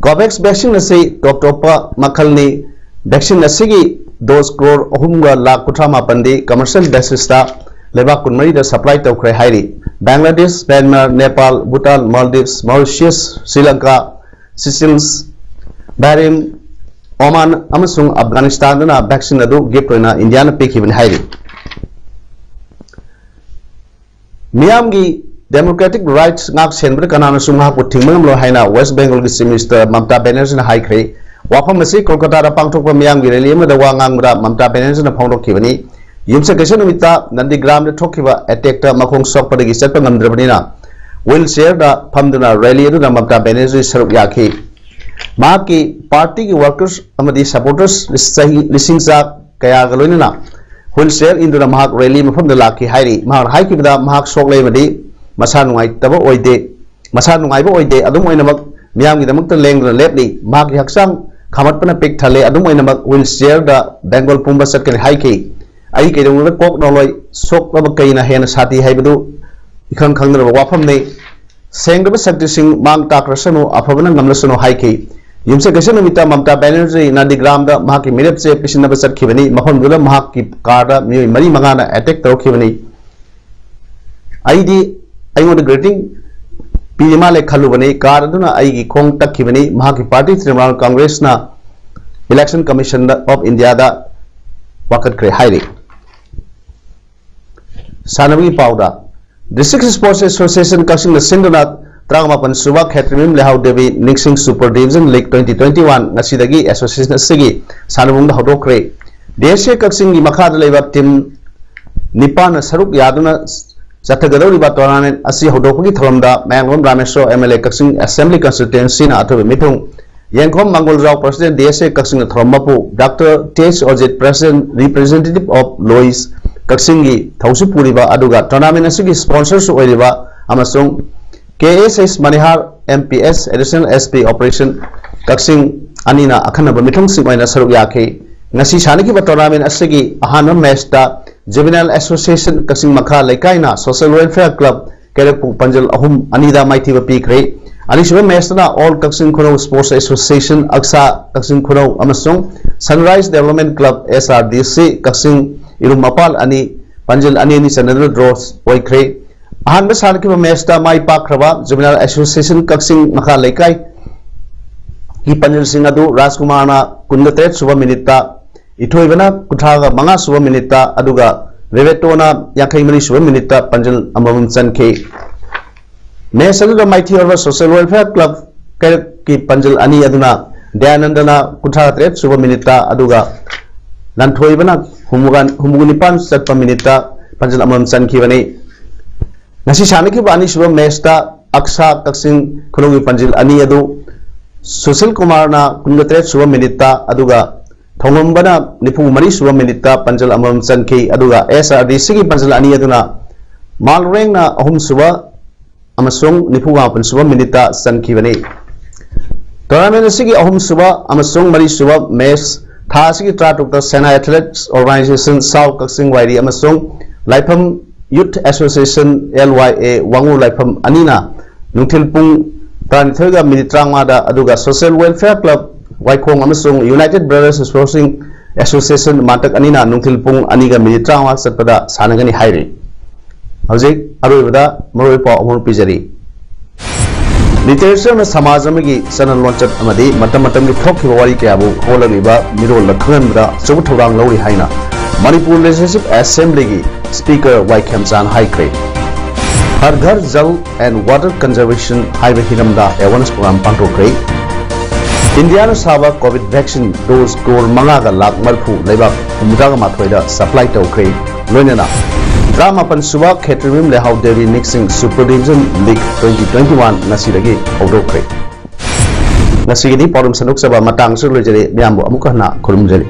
ꯀꯣꯚꯦꯛꯁ ꯚꯦꯛꯁꯤꯟ ꯑꯁꯤ ꯇꯣꯞ ꯇꯣꯞꯄ ꯃꯈꯜꯅꯤ꯫ ꯚꯦꯛꯁꯤꯟ ꯑꯁꯤꯒꯤ ꯗꯣꯁ ꯀ꯭ꯔꯣꯔ ꯑꯍꯨꯝꯒ ꯂꯥꯈ ꯀꯨꯟꯊ꯭ꯔꯥ ꯃꯥꯄꯟꯗꯤ ꯀꯃꯔꯁꯤꯌꯦꯜ ꯕꯦꯁꯤꯁꯇ ꯂꯩꯕꯥꯛ ꯀꯨꯟꯃꯔꯤꯗ ꯁꯄ꯭ꯂꯥꯏ ꯇꯧꯈ꯭ꯔꯦ ꯍꯥꯏꯔꯤ꯫ Bangladesh, Myanmar, Nepal, Bhutan, Maldives, ꯃꯣꯔꯤꯁꯤꯌꯁ, Shri Lanka, ꯁꯤꯁꯤꯜꯁ, ꯕꯍꯔꯦꯟ, Oman ꯑꯃꯁꯨꯡ ꯑꯐꯒꯥꯅꯤꯁꯇꯥꯟꯗꯅ ꯚꯦꯛꯁꯤꯟ ꯑꯗꯨ ꯒꯤꯐꯠ ꯑꯣꯏꯅ ꯏꯟꯗꯤꯌꯥꯅ ꯄꯤꯈꯤꯕꯅꯤ ꯍꯥꯏꯔꯤ꯫ ꯃꯤꯌꯥꯝꯒꯤ ꯗꯦꯃꯣꯀ꯭ꯔꯦꯇꯤꯛ ꯔꯥꯏꯠꯁ ꯉꯥꯛ ꯁꯦꯟꯕꯗ ꯀꯅꯥꯅꯁꯨ ꯃꯍꯥꯛꯄꯨ ꯊꯤꯡꯕ ꯉꯝꯂꯣꯏ ꯍꯥꯏꯅ ꯋꯦꯁ ꯕꯦꯡꯒꯜꯒꯤ ꯆꯤꯐ ꯃꯤꯅꯤꯁꯇꯔ ꯃꯃꯇꯥ ꯕꯦꯅꯔꯖꯤꯅ ꯍꯥꯏꯈ꯭ꯔꯦ꯫ ꯋꯥꯐꯝ ꯑꯁꯤ ꯀꯣꯜꯀꯇꯥꯗ ꯄꯥꯡꯊꯣꯛꯄ ꯃꯤꯌꯥꯝꯒꯤ ꯔꯦꯂꯤ ꯑꯃꯗ ꯋꯥ ꯉꯥꯡꯕꯗ ꯃꯃꯇꯥ ꯕꯦꯅꯔꯖꯤꯅ ꯐꯣꯡꯗꯣꯛꯈꯤꯕꯅꯤ꯫ ꯌꯨꯝꯁꯀꯩꯁ ꯅꯨꯃꯤꯠꯇ ꯅꯟꯗꯤꯒ꯭ꯔꯥꯝꯗ ꯊꯣꯛꯈꯤꯕ ꯑꯦꯇꯦꯛꯇ ꯃꯈꯣꯡ ꯁꯣꯛꯄꯗꯒꯤ ꯆꯠꯄ ꯉꯝꯗ꯭ꯔꯕꯅꯤꯅ ꯋꯤꯜ ꯆꯤꯌꯔꯗ ꯐꯝꯗꯨꯅ ꯔꯦꯂꯤ ꯑꯗꯨꯗ ꯃꯃꯇꯥ ꯕꯦꯅꯔꯖꯤ ꯁꯔꯨꯛ ꯌꯥꯈꯤ꯫ ꯃꯍꯥꯛꯀꯤ ꯄꯥꯔꯇꯤꯒꯤ ꯋꯥꯔꯀꯔꯁ ꯑꯃꯗꯤ ꯁꯄꯣꯔꯇꯔꯁ ꯆꯍꯤ ꯂꯤꯁꯤꯡ ꯆꯥ ꯀꯌꯥꯒ ꯂꯣꯏꯅꯅ ꯋꯤꯜ ꯆꯤꯌꯔ ꯏꯟꯗꯨꯅ ꯃꯍꯥꯛ ꯔꯦꯂꯤ ꯃꯐꯝꯗ ꯂꯥꯛꯈꯤ ꯍꯥꯏꯔꯤ꯫ ꯃꯍꯥꯛꯅ ꯍꯥꯏꯈꯤꯕꯗ ꯃꯍꯥꯛ ꯁꯣꯛꯂꯦ ꯑꯃꯗꯤ ꯃꯁꯥ ꯅꯨꯡꯉꯥꯏꯇꯕ ꯑꯣꯏꯗꯦ, ꯃꯁꯥ ꯅꯨꯡꯉꯥꯏꯕ ꯑꯣꯏꯗꯦ꯫ ꯑꯗꯨꯝ ꯑꯣꯏꯅꯃꯛ ꯃꯤꯌꯥꯝꯒꯤꯗꯃꯛꯇ ꯂꯦꯡꯗꯅ ꯂꯦꯞꯂꯤ꯫ ꯃꯍꯥꯛꯀꯤ ꯍꯛꯆꯥꯡ ꯈꯥꯝꯃꯠꯄꯅ ꯄꯤꯛ ꯊꯜꯂꯦ꯫ ꯑꯗꯨꯝ ꯑꯣꯏꯅꯃꯛ ꯋꯤꯜ ꯆꯤꯌꯔꯗ ꯕꯦꯡꯒꯣꯜ ꯄꯨꯝꯕ ꯆꯠꯀꯅꯤ ꯍꯥꯏꯈꯤ꯫ ꯑꯩ ꯀꯩꯗꯧꯅꯨꯡꯗ ꯀꯣꯛ ꯅꯣꯂꯣꯏ, ꯁꯣꯛꯂꯕ ꯀꯩꯅ ꯍꯦꯟꯅ ꯁꯥꯊꯤ ꯍꯥꯏꯕꯗꯨ ꯏꯈꯪ ꯈꯪꯅꯔꯕ ꯋꯥꯐꯝꯅꯤ꯫ ꯁꯦꯡꯗꯕ ꯁꯛꯇꯤꯁꯤꯡ ꯃꯥꯡ ꯇꯥꯛꯈ꯭ꯔꯁꯅꯨ, ꯑꯐꯕꯅ ꯉꯝꯂꯁꯅꯨ ꯍꯥꯏꯈꯤ꯫ ꯌꯨꯝꯁꯀꯩꯁ ꯅꯨꯃꯤꯠꯇ ꯃꯃꯇꯥ ꯕꯦꯅꯔꯖꯤ ꯅꯟꯗꯤꯒ꯭ꯔꯥꯝꯗ ꯃꯍꯥꯛꯀꯤ ꯃꯤꯔꯦꯞ ꯆꯦ ꯄꯤꯁꯤꯟꯅꯕ ꯆꯠꯈꯤꯕꯅꯤ꯫ ꯃꯐꯝꯗꯨꯗ ꯃꯍꯥꯛꯀꯤ ꯀꯥꯔꯗ ꯃꯤꯑꯣꯏ ꯃꯔꯤ ꯃꯉꯥꯅ ꯑꯦꯇꯦꯛ ꯇꯧꯔꯛꯈꯤꯕꯅꯤ꯫ ꯑꯩꯗꯤ ꯑꯩꯉꯣꯟꯗ ꯒ꯭ꯔꯤꯇꯤꯡ ꯄꯤꯔꯤ ꯃꯥꯜꯂꯦ ꯈꯜꯂꯨꯕꯅꯤ꯫ ꯀꯥꯔꯗ ꯑꯗꯨꯅ ꯑꯩꯒꯤ ꯈꯣꯡ ꯇꯛꯈꯤꯕꯅꯤ꯫ ꯃꯍꯥꯛꯀꯤ ꯄꯥꯔꯇꯤ ꯇ꯭ꯔꯤꯅꯥꯃꯨꯜ ꯀꯪꯒ꯭ꯔꯦꯁꯅ ꯏꯂꯦꯛꯁꯟ ꯀꯃꯤꯁꯟ ꯑꯣꯐ ꯏꯟꯗꯤꯌꯥꯗ ꯋꯥꯀꯠꯈ꯭ꯔꯦ ꯍꯥꯏꯔꯤ꯫ ꯁꯥꯟꯅꯕꯒꯤ ꯄꯥꯎꯗ, ꯗꯤꯁꯇ꯭ꯔꯤꯛ ꯁ꯭ꯄꯣꯔꯠꯁ ꯑꯦꯁꯣꯁꯤꯌꯦꯁꯟ ꯀꯛꯆꯤꯡꯅ ꯁꯤꯟꯗꯨꯅ ꯇꯔꯥꯃꯥꯄꯟ ꯁꯨꯕ ꯈꯦꯇ꯭ꯔꯤꯃꯌꯨꯝ ꯂꯩꯍꯥꯎ ꯗꯦꯕꯤ ꯅꯤꯡꯁꯤꯡ super division league twenty twenty one ꯉꯁꯤꯗꯒꯤ ꯑꯦꯁꯣꯁꯤꯌꯦꯁꯟ ꯑꯁꯤꯒꯤ ꯁꯥꯟꯅꯕꯨꯡꯗ ꯍꯧꯗꯣꯛꯈ꯭ꯔꯦ꯫ ꯗꯤ ꯑꯦꯁ ꯑꯦ ꯀꯛꯆꯤꯡꯒꯤ ꯃꯈꯥꯗ ꯂꯩꯕ ꯇꯤꯝ ꯅꯤꯄꯥꯟꯅ ꯁꯔꯨꯛ ꯌꯥꯗꯨꯅ ꯆꯠꯊꯒꯗꯧꯔꯤꯕ ꯇꯣꯔꯅꯥꯃꯦꯟ ꯑꯁꯤ ꯍꯧꯗꯣꯛꯄꯒꯤ ꯊꯧꯔꯝꯗ Mayanglam Rameshwor M L A Kakching assembly ꯀꯟꯁꯇꯤꯇ꯭ꯋꯦꯟꯁꯤꯅ ꯑꯊꯣꯏꯕ ꯃꯤꯊꯨꯡ, ꯌꯦꯡꯈꯣꯝ ꯃꯪꯒꯣꯜꯖꯥꯎ ꯄ꯭ꯔꯁꯤꯗꯦꯟ ꯗꯤ ꯑꯦꯁ ꯑꯦ ꯀꯛꯆꯤꯡꯅ ꯊꯧꯔꯝ ꯃꯄꯨ doctor T H Ojit president representative of ꯂꯣꯏꯁ ꯀꯛꯆꯤꯡꯒꯤ ꯊꯧꯁꯤ ꯄꯨꯔꯤꯕ ꯑꯗꯨꯒ ꯇꯣꯔꯅꯥꯃꯦꯟ ꯑꯁꯤꯒꯤ ꯁ꯭ꯄꯣꯟꯁꯔꯁꯨ ꯑꯣꯏꯔꯤꯕ ꯑꯃꯁꯨꯡ ꯀꯦ ꯑꯦꯁ ꯑꯦꯁ ꯃꯅꯤꯍꯥꯔ M P S, Additional S P Operation ꯀꯛꯆꯤꯡ ꯑꯅꯤꯅ ꯑꯈꯟꯅꯕ ꯃꯤꯊꯨꯡꯁꯤꯡ ꯑꯣꯏꯅ ꯁꯔꯨꯛ ꯌꯥꯈꯤ꯫ ꯉꯁꯤ ꯁꯥꯟꯅꯈꯤꯕ tournament ꯑꯁꯤꯒꯤ ꯑꯍꯥꯟꯕ matchꯇ Juvenile Association ꯀꯛꯆꯤꯡ ꯃꯈꯥ ꯂꯩꯀꯥꯏꯅ Social Welfare Club ꯀꯩꯔꯛꯄꯨ ꯄꯥꯟꯖꯜ ꯑꯍꯨꯝ ꯑꯅꯤꯗ ꯃꯥꯏꯊꯤꯕ ꯄꯤꯈ꯭ꯔꯦ꯫ ꯑꯅꯤꯁꯨꯕ matchꯇꯅ All ꯀꯛꯆꯤꯡ ꯈꯨꯅꯧ Sports Association, ꯑꯛꯁꯥ ꯀꯛꯆꯤꯡ ꯈꯨꯅꯧ ꯑꯃꯁꯨꯡ Sunrise Development Club, S R D C, ꯀꯛꯆꯤꯡ ꯏꯔꯨꯝ ꯃꯄꯥꯜ ꯑꯅꯤ ꯄꯥꯟꯖꯜ ꯑꯅꯤ ꯑꯅꯤ ꯆꯟꯅꯗꯨꯅ draw ꯑꯣꯏꯈ꯭ꯔꯦ꯫ ꯑꯍꯥꯟꯕ ꯁꯥꯟꯅꯈꯤꯕ matchꯇ ꯃꯥꯏ ꯄꯥꯛꯈ꯭ꯔꯕ Juvenile Association ꯀꯛꯆꯤꯡ ꯃꯈꯥ ꯂꯩꯀꯥꯏꯒꯤ ꯄꯥꯟꯖꯜꯁꯤꯡ ꯑꯗꯨ ꯔꯥꯖꯀꯨꯃꯥꯔꯅ ꯀꯨꯟꯒ ꯇꯔꯦꯠ ꯁꯨꯕ minuteꯇ, ꯏꯊꯣꯏꯕꯅ ꯀꯨꯟꯊ꯭ꯔꯥꯒ ꯃꯉꯥ ꯁꯨꯕ minuteꯇ, ꯑꯗꯨꯒ ꯔꯦꯕꯦꯇꯣꯅ ꯌꯥꯡꯈꯩ ꯃꯔꯤ ꯁꯨꯕ minuteꯇ ꯄꯥꯟꯖꯜ ꯑꯃꯃꯝ ꯆꯟꯈꯤ꯫ Match ꯑꯗꯨꯗ ꯃꯥꯏꯊꯤꯔꯕ Social Welfare Club ꯀꯩꯔꯛꯀꯤ ꯄꯥꯟꯖꯜ ꯑꯅꯤ ꯑꯗꯨꯅ ꯗꯌꯥꯅꯟꯗꯅ ꯀꯨꯟꯊ꯭ꯔꯥ ꯇꯔꯦꯠ ꯁꯨꯕ minuteꯇ, ꯑꯗꯨꯒ ꯂꯟꯊꯣꯏꯕꯅ ꯍꯨꯝꯐꯨꯒ ꯅꯤꯄꯥꯟ ꯆꯠꯄ minuteꯇ ꯄꯥꯟꯖꯜ ꯑꯃꯃꯝ ꯆꯟꯈꯤꯕꯅꯤ꯫ ꯉꯁꯤ ꯁꯥꯟꯅꯈꯤꯕ ꯑꯅꯤꯁꯨꯕ matchꯇ ꯑꯛꯁꯥ ꯀꯛꯆꯤꯡ ꯈꯨꯅꯧꯒꯤ ꯄꯥꯟꯖꯤꯜ ꯑꯅꯤ ꯑꯗꯨ ꯁꯨꯁꯤꯜ ꯀꯨꯃꯥꯔꯅ ꯀꯨꯟꯒ ꯇꯔꯦꯠ ꯁꯨꯕ minuteꯇ, ꯑꯗꯨꯒ ꯊꯣꯡꯉꯝꯕꯅ ꯅꯤꯐꯨ ꯃꯔꯤ ꯁꯨꯕ minuteꯇ ꯄꯥꯟꯖꯤꯜ ꯑꯃꯃꯝ ꯆꯟꯈꯤ꯫ ꯑꯗꯨꯒ S R D Cꯒꯤ ꯄꯥꯟꯖꯤꯜ ꯑꯅꯤ ꯑꯗꯨꯅ ꯃꯥꯜꯔꯦꯡꯅ ꯑꯍꯨꯝ ꯁꯨꯕ ꯑꯃꯁꯨꯡ ꯅꯤꯐꯨ ꯃꯥꯄꯟ ꯁꯨꯕ minuteꯇ ꯆꯟꯈꯤꯕꯅꯤ꯫ Tournament ꯑꯁꯤꯒꯤ ꯑꯍꯨꯝ ꯁꯨꯕ ꯑꯃꯁꯨꯡ ꯃꯔꯤ ꯁꯨꯕ match ꯊꯥ ꯑꯁꯤꯒꯤ ꯇꯔꯥꯇꯔꯨꯛꯇ Sena Athletics Organisation, ꯁꯥꯎ ꯀꯛꯆꯤꯡ ꯋꯥꯏꯔꯤ, ꯑꯃꯁꯨꯡ ꯂꯥꯏꯐꯝ Youth Association, L Y A, ꯋꯥꯉꯨ ꯂꯥꯏꯐꯝ ꯑꯅꯤꯅ ꯅꯨꯡꯊꯤꯜ ꯄꯨꯡ ꯇꯔꯥꯅꯤꯊꯣꯏꯒ minute ꯇꯔꯥꯃꯉꯥꯗ, ꯑꯗꯨꯒ Social Welfare Club ꯋꯥꯏꯈꯣꯡ ꯑꯃꯁꯨꯡ United Brothers Sporting Association ꯃꯥꯡꯇꯛ ꯑꯅꯤꯅ ꯅꯨꯡꯊꯤꯜ ꯄꯨꯡ ꯑꯅꯤꯒ minute ꯇꯔꯥꯃꯉꯥ ꯆꯠꯄꯗ ꯁꯥꯟꯅꯒꯅꯤ ꯍꯥꯏꯔꯤ꯫ ꯍꯧꯖꯤꯛ ꯑꯔꯣꯏꯕꯗ ꯃꯔꯨꯑꯣꯏ ꯄꯥꯎ ꯑꯃ ꯄꯤꯖꯔꯤ꯫ Literature ꯑꯃ ꯁꯃꯥꯖ ꯑꯃꯒꯤ ꯆꯠꯅ ꯂꯣꯟꯆꯠ ꯑꯃꯗꯤ ꯃꯇꯝ ꯃꯇꯝꯒꯤ ꯊꯣꯛꯈꯤꯕ ꯋꯥꯔꯤ ꯀꯌꯥꯕꯨ ꯍꯧꯒꯠꯂꯛꯂꯤꯕ ꯃꯤꯔꯣꯜꯗ ꯈꯪꯍꯟꯕꯗ ꯑꯆꯧꯕ ꯊꯧꯗꯥꯡ ꯂꯧꯔꯤ ꯍꯥꯏꯅ ꯃꯅꯤꯄꯨꯔ Legislative Assemblyꯒꯤ Speaker ꯋꯥꯏ ꯈꯦꯝꯆꯥꯟ ꯍꯥꯏꯈ꯭ꯔꯦ꯫ ꯍꯔ Ghar Jal and Water Conservation ꯍꯥꯏꯕ ꯍꯤꯔꯝꯗ awareness program ꯄꯥꯡꯊꯣꯛꯈ꯭ꯔꯦ꯫ ꯏꯟꯗꯤꯌꯥꯅ ꯁꯥꯕ COVID vaccine dose crore ꯃꯉꯥꯒ ꯂꯥꯈ ꯃꯔꯤꯐꯨ ꯂꯩꯕꯥꯛ ꯍꯨꯝꯐꯨꯇꯔꯥꯒ ꯃꯥꯊꯣꯏꯗ supply ꯇꯧꯈ꯭ꯔꯦ꯫ ꯂꯣꯏꯅꯅ ꯇꯔꯥꯃꯥꯄꯟ ꯁꯨꯕ Khetrimayum Leihao Devi ꯅꯤꯛꯁꯤꯡ Super Division League twenty twenty-one ꯉꯁꯤꯗꯒꯤ ꯍꯧꯗꯣꯛꯈ꯭ꯔꯦ꯫ ꯉꯁꯤꯒꯤꯗꯤ ꯄꯥꯎꯗꯝ ꯁꯟꯗꯣꯛꯆꯕ ꯃꯇꯥꯡꯁꯨ ꯂꯣꯏꯖꯔꯦ꯫ ꯃꯌꯥꯝꯕꯨ ꯑꯃꯨꯛ ꯍꯟꯅ ꯈꯨꯔꯨꯝꯖꯔꯤ꯫